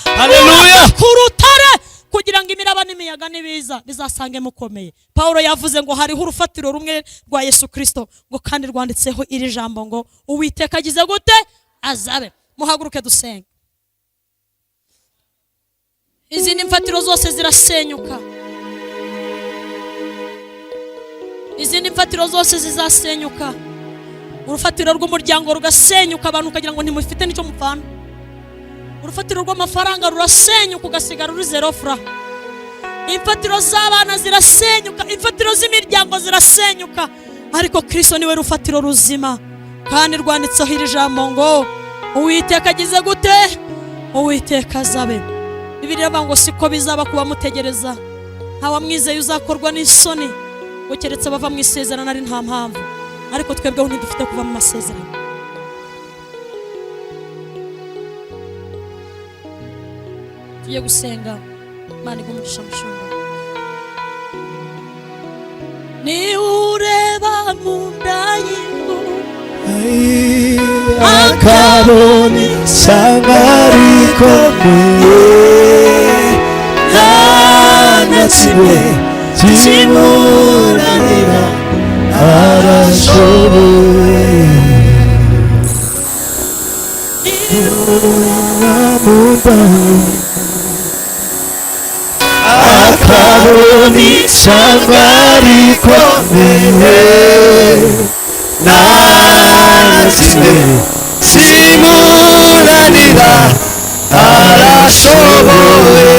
Haleluya. Ku rutare, kugira ngo imiraba n'imiyaga n'ibiza bizasange mukomeye. Pawulo yavuze ngo hariho urufatiro rumwe rwa Yesu Kirisito, ngo kandi rwanditseho iri jambo ngo: "Uwiteka agize gute? Azabe." Muhaguruke dusenge. Izindi mfatiro zose zirasenyuka, izindi mfatiro zose zizasenyuka. Urufatiro rw'umuryango rugasenyuka, abantu ukagira ngo ntimufite n'icyo mupfana. Urufatiro rw'amafaranga rurasenyuka, ugasigara uri zéro franc. Imfatiro z'abana zirasenyuka, imfatiro z'imiryango zirasenyuka, ariko Kirisito niwe rufatiro ruzima, kandi rwanditseho iri jambo ngo: "Uwiteka agize gute? Uwiteka azabe." Bibiliya iravuga ngo siko bizaba kuba mutegereza, ntawamwizeye uzakorwa n'isoni, ngo keretse bava mu isezerano ari nta mpamvu. Ariko twebweho ntidufite kuva mu masezerano. Tugiye gusenga. Imana iguhe umugisha, mushumba. Niba ureba mu nda y'inguru akabona ishyanga rikomeye, nta na kimwe kimunanira, arashoboye. Mu nda akabona ishyanga rikomeye, nta na kimwe kimunanira, arashoboye.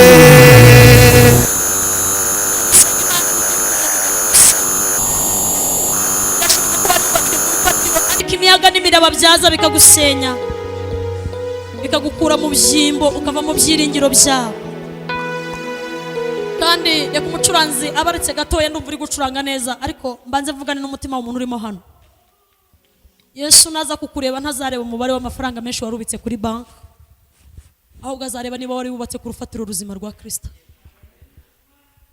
Ariko imiyaga n'imiraba byaza bikagusenya, bikagukura mu byimbo, ukava mu byiringiro byabo. Kandi reka umucuranzi abaretse gatoya, ndumva uri gucuranga neza, ariko mbanze mvugane n'umutima w'umuntu urimo hano. Yesu naza kukureba, ntazareba umubare w'amafaranga menshi wari ubitse kuri banki, ahubwo azareba niba wari wubatse ku rufatiro ruzima rwa Kirisito.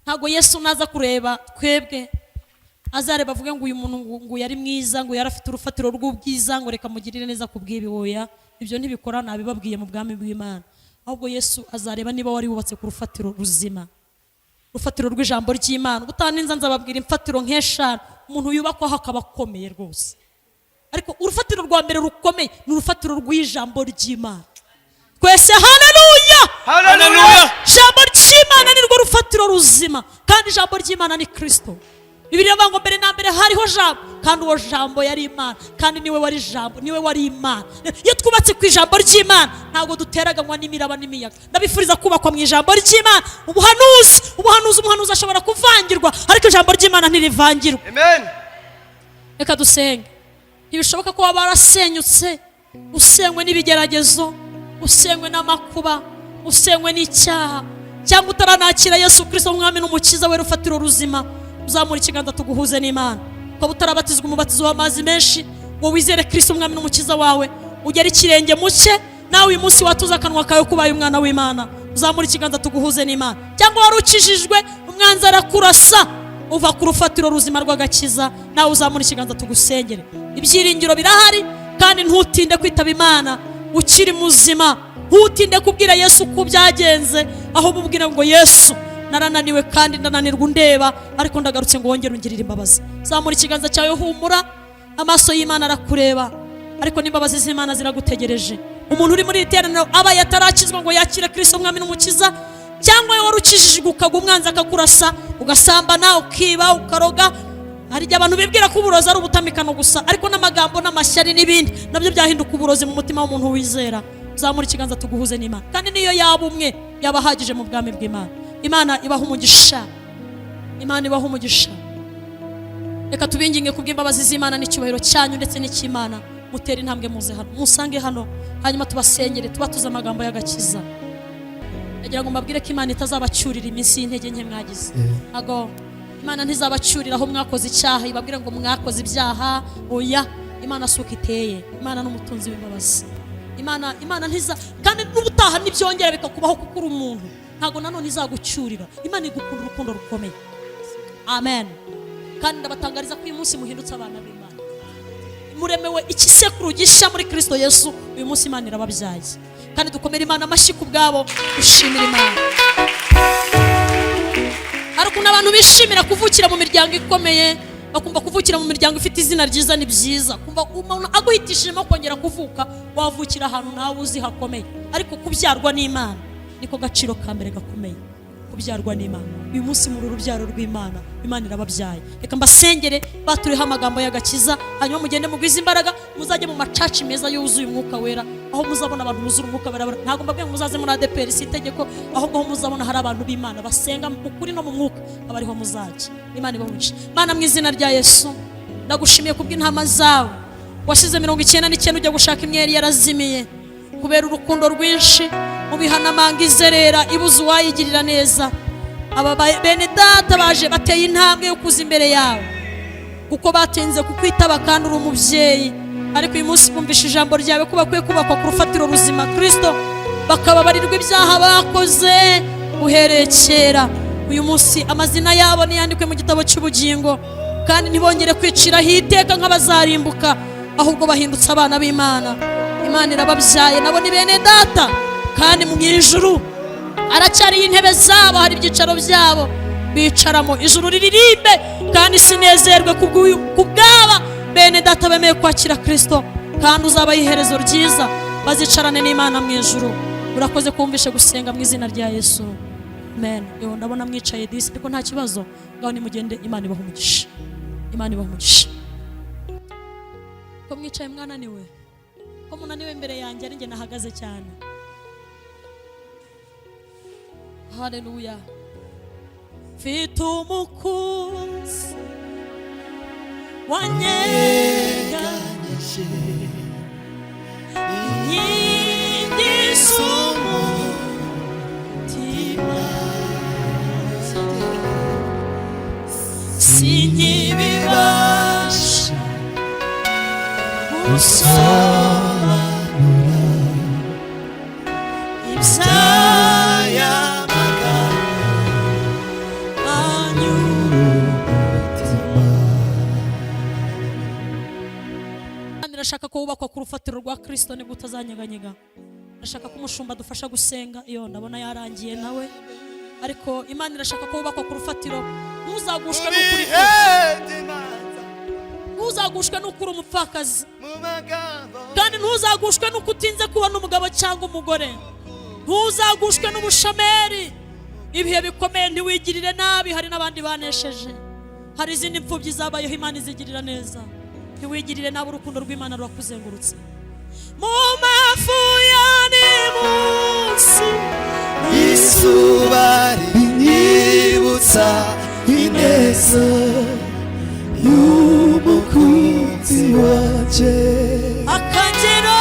Ntabwo Yesu naza kureba twebwe Azareba avuge ngo uyu muntu ngo yari mwiza, ngo yari afite urufatiro rw'ubwiza, ngo reka mugirire neza ku bw'ibi. Oya, ibyo ntibikora, nabibabwiye mu bwami bw'Imana. Ahubwo Yesu azareba niba wari wubatse ku rufatiro ruzima, urufatiro rw'ijambo ry'Imana. Ubutaha ninza nzababwira imfatiro nk'eshanu umuntu yubakwaho akaba akomeye rwose. Ariko urufatiro rwa mbere rukomeye ni urufatiro rw'ijambo ry'Imana. Twese haleluya! Haleluya! Ijambo ry'Imana ni rwo rufatiro ruzima, kandi ijambo ry'Imana ni Kristo. Bibiliya ivuga ngo mbere na mbere hariho Jambo, kandi uwo Jambo yari Imana, kandi niwe wari Jambo, niwe wari Imana. Iyo twubatse ku ijambo ry'Imana, ntabwo duteraganywa n'imiraba n'imiyaga. Ndabifuriza kubakwa mu ijambo ry'Imana. Ubuhanuzi, umuhanuzi ashobora kuvangirwa, ariko ijambo ry'Imana ntirivangirwa. Amen. Reka dusenge. Ntibishoboka ko waba warasenyutse, usenywe n'ibigeragezo, usenywe n'amakuba, usenywe n'icyaha, cyangwa utaranakira Yesu Kristo umwami n'umukiza we rufatiro ruzima. Uzamura ikiganza tuguhuze n'Imana. Ukaba utarabatizwa umubatizo w'amazi menshi ngo wizere Kristo umwami n'umukiza wawe, ugere ikirenge mu cye, nawe uyu munsi watuza akanwa kawe kubaye umwana w'Imana. Uzamura ikiganza tuguhuze n'Imana. Cyangwa wari ukijijwe, umwanzi arakurasa uva ku rufatiro ruzima rw'agakiza, nawe uzamura ikiganza tugusengere. Ibyiringiro birahari, kandi ntutinde kwitaba Imana ukiri muzima. Ntutinde kubwira Yesu uko byagenze, aho umubwira ngo Yesu, narananiwe kandi ndananirwa undeba, ariko ndagarutse ngo wongere ungirire imbabazi. Zamura ikiganza cyawe, humura, amaso y'Imana arakureba, ariko n'imbabazi z'Imana ziragutegereje. Umuntu uri muri iri teraniro aba yatarakizwa ngo yakire Kristo umwami n'umukiza, cyangwa wari ukijijwe ukagwa umwanzi akakurasa, ugasambana, ukiba, ukaroga. Hari igihe abantu bibwira ko uburozi ari ubutamikano gusa, ariko n'amagambo n'amashyari n'ibindi nabyo byahinduka uburozi mu mutima w'umuntu wizera. Zamura ikiganza tuguhuze n'Imana. Kandi niyo yaba umwe, yaba ahagije mu bwami bw'Imana. Imana ibaha umugisha, Imana ibaha umugisha. Reka tubinginge kubw'imbabazi z'Imana n'icyubahiro cyanyu ndetse n'icy'Imana, mutere intambwe muze hano, musange hano, hanyuma tubasengere, tubatuze amagambo y'agakiza. Ndagira ngo mbabwire ko Imana itazabacyurira iminsi y'intege nke mwagize. Ntago Imana ntizabacyurira aho mwakoze icyaha ibabwire ngo mwakoze ibyaha. Oya, Imana si uko iteye. Imana n'umutunzi w'imbabazi. Imana ntiza, kandi n'ubutaha nibyongera bikakubaho kuko uri umuntu, ntago nanone izagucyurira. Imana igukunda urukundo rukomeye. Amen. Kandi ndabatangariza ko uyu munsi muhindutse abana b'Imana, muremewe igisekuru gishya muri Kristo Yesu. Uyu munsi Imana irababyaye, kandi dukomere Imana amashyi ku bwabo, dushimira Imana. Hari ukuntu abantu bishimira kuvukira mu miryango ikomeye, bakumva kuvukira mu miryango ifite izina ryiza ni byiza, kumva umuntu aguhitishijemo kongera kuvuka, wavukira ahantu nawe uzi hakomeye. Ariko kubyarwa n'Imana niko gaciro ka mbere gakomeye. Kubyarwa n'Imana, uyu munsi muri urubyaro rw'Imana, Imana irababyaye. Reka mbasengere baturiho amagambo y'agakiza, hanyuma mugende mugwize imbaraga, muzajye mu macaci meza yuzuye umwuka wera, aho muzabona abantu buzura umwuka wera. Ntabwo mbabwiye ngo muzaze muri ADEPR, si itegeko, ahubwo aho muzabona hari abantu b'Imana basenga mu kuri no mu mwuka, aba ariho muzajya. Imana ibahe. Mana, mu izina rya Yesu, ndagushimiye kubw'intama zawe wasize 99 ujya gushaka imwe yari yarazimiye. Kubera urukundo rwinshi mu bihanamanga izerera ibuze uwayigirira neza, aba bene data baje bateye intambwe yo kuza imbere yawe, kuko batinze kukwitaba kandi uri umubyeyi. Ariko uyu munsi bumvishe ijambo ryawe ko bakwiye kubakwa ku rufatiro ruzima Kristo, bakababarirwa ibyaha bakoze uhereye kera. Uyu munsi amazina yabo niyandikwe mu gitabo cy'ubugingo, kandi ntibongere kwiciraho iteka nk'abazarimbuka, ahubwo bahindutse abana b'Imana. Imana irababyaye, nabo ni bene data, kandi mu ijuru aracyariho intebe zabo, hari ibyicaro byabo bicaramo. Ijuru riririmbe kandi sinezerwe kubw'aba bene data bemeye kwakira Kristo, kandi uzabaha iherezo ryiza, bazicarane n'Imana mu ijuru. Urakoze kumvishe gusenga mu izina rya Yesu, amen. Yo, ndabona mwicaye disi, ariko nta kibazo, ngaho nimugende. Imana ibaha umugisha, Imana ibaha umugisha. Ko mwicaye mwananiwe, ko munaniwe imbere yanjye, ari njye nahagaze cyane. Haleluya. Mfite umukunzi wanyeganyije inkingi z'umutima, sinkibibasha gusobanura iby'aya magambo anyura umutima. Irashaka ko wubakwa ku rufatiro rwa Kristo, nibwo utazanyeganyega. Ndashaka ko umushumba adufasha gusenga. Iyo ndabona yarangiye nawe, ariko Imana irashaka ko wubakwa ku rufatiro. Ntuzagushwe n'ukuri, ntuzagushwe n'uko uri umupfakazi, kandi ntuzagushwe n'uko utinze kubona umugabo cyangwa umugore. Ntuzagushwe n'ubushomeri, ibihe bikomeye. Ntiwigirire nabi, hari n'abandi banesheje, hari izindi mfubyi zabayeho Imana izigirira neza. Ntiwigirire nabi, urukundo rw'Imana rurakuzengurutse. Mu mafu ya ni munsi, izuba rinyibutsa ineza y'umukunzi wanjye. Akagero,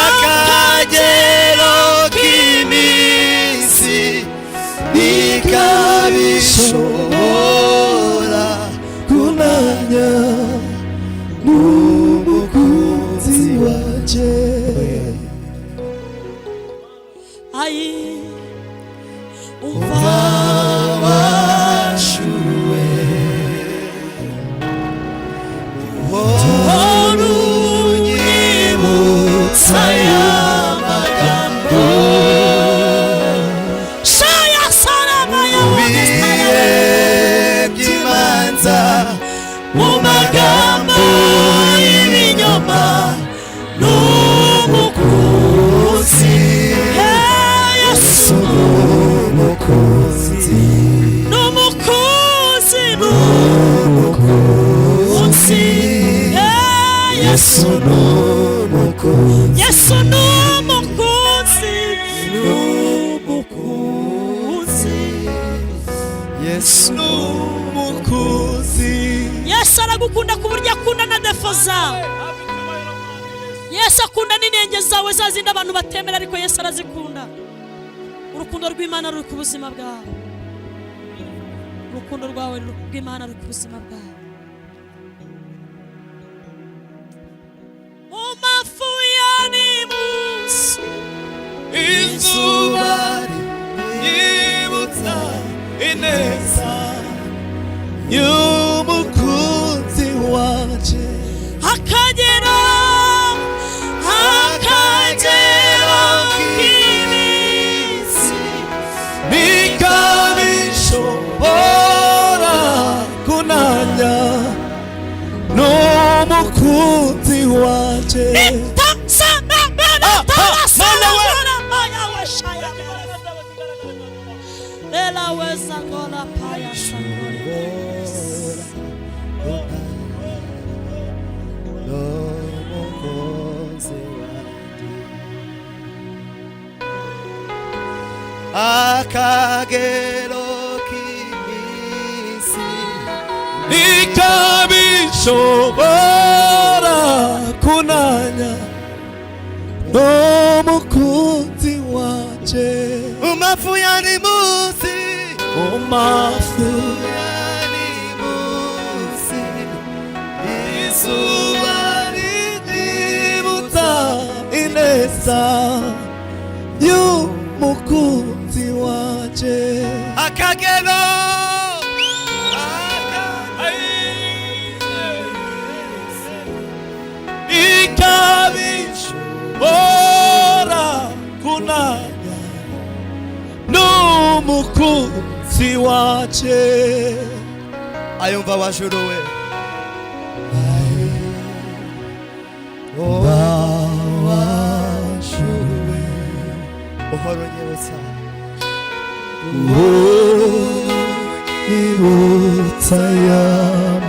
Akagero k'iminsi ntikabishobora kunanya n'umukunzi wanjye. Ayi, umva. Washuwe uhora unyibutsa aya magambo. Shaya sarama ya. Bihe by'imanza, mu magambo y'ibinyoma, n'umukunzi. Yesu n'umukunzi, n'umukunzi, n'umukunzi, Yesu. Yesu n'umukunzi. Yesu n'umukunzi, n'umukunzi. Yesu n'umukunzi. Yesu aragukunda ku buryo akunda na défauts zawe. Yesu akunda n'inenge zawe, za zindi abantu batemera, ariko Yesu arazikunda. Urukundo rw'Imana ruri ku buzima bwawe, urukundo rwawe rw'Imana ruri ku buzima bwawe. Mu mafu ya ni munsi, Izuba rinyibutsa ineza y'umukunzi wanje. Akagero, akagero k'iminsi ntikabishobora kunanya n'umukunzi wanje. Mana we. Ela weza ngola paya sangole. N'umukunzi wanje, akagero k'iminsi ntikabishobora kunanya n'umukunzi wanje. Umafu yani munsi, umafu yani munsi, izuba rinyibutsa ineza y'umukunzi wanje. Akagero, ikabishobora kunanya n'umukunzi wanje. Ayumva wajuruwe wajuruwe uhora unyibutsa, unyibutsa aya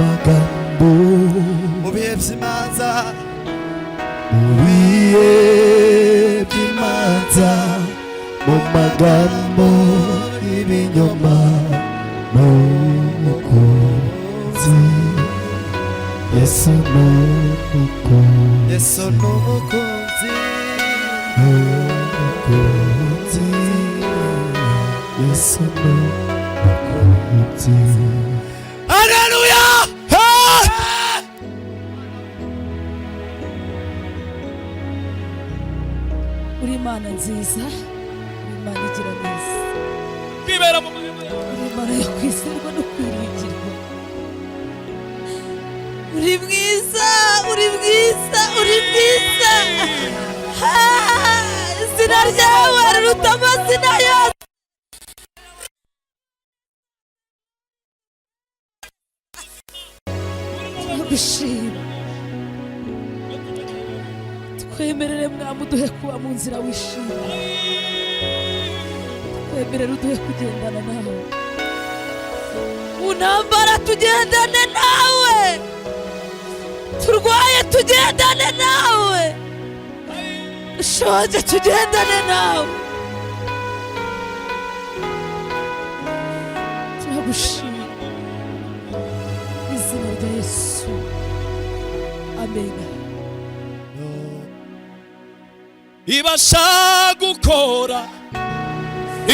magambo. Mu bihe by'imanza, mu bihe by'imanza, mu magambo y'ibinyoma, n'umukunzi. Yesu n'umukunzi. Yesu n'umukunzi. N'umukunzi. Yesu n'umukunzi. Haleluya! Uri Imana nziza, uri Imana igira neza. Kwibera mu mahema yawe. Uri Imana yo kwizerwa no kwiringirwa, uri mwiza. Uri mwiza, uri mwiza. Ah, izina ryawe riruta amazina yose. Turagushima. Twemerere, Mwami, uduhe kuba mu nzira wishima. Twemerere, uduhe kugendana nawe mu ntambara, tugendane nawe turwaye, tugendane nawe dushonje, tugendane nawe. Turagushima mu izina rya Yesu, amen. Ibasha gukora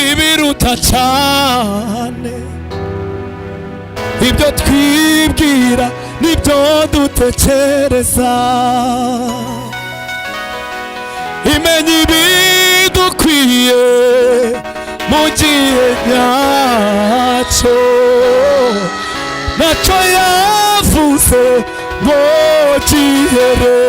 ibiruta cyane ibyo twibwira n'ibyo dutekereza. Imenya ibidukwiye mu gihe nyacyo. Nacyo yavuze ngo gihere.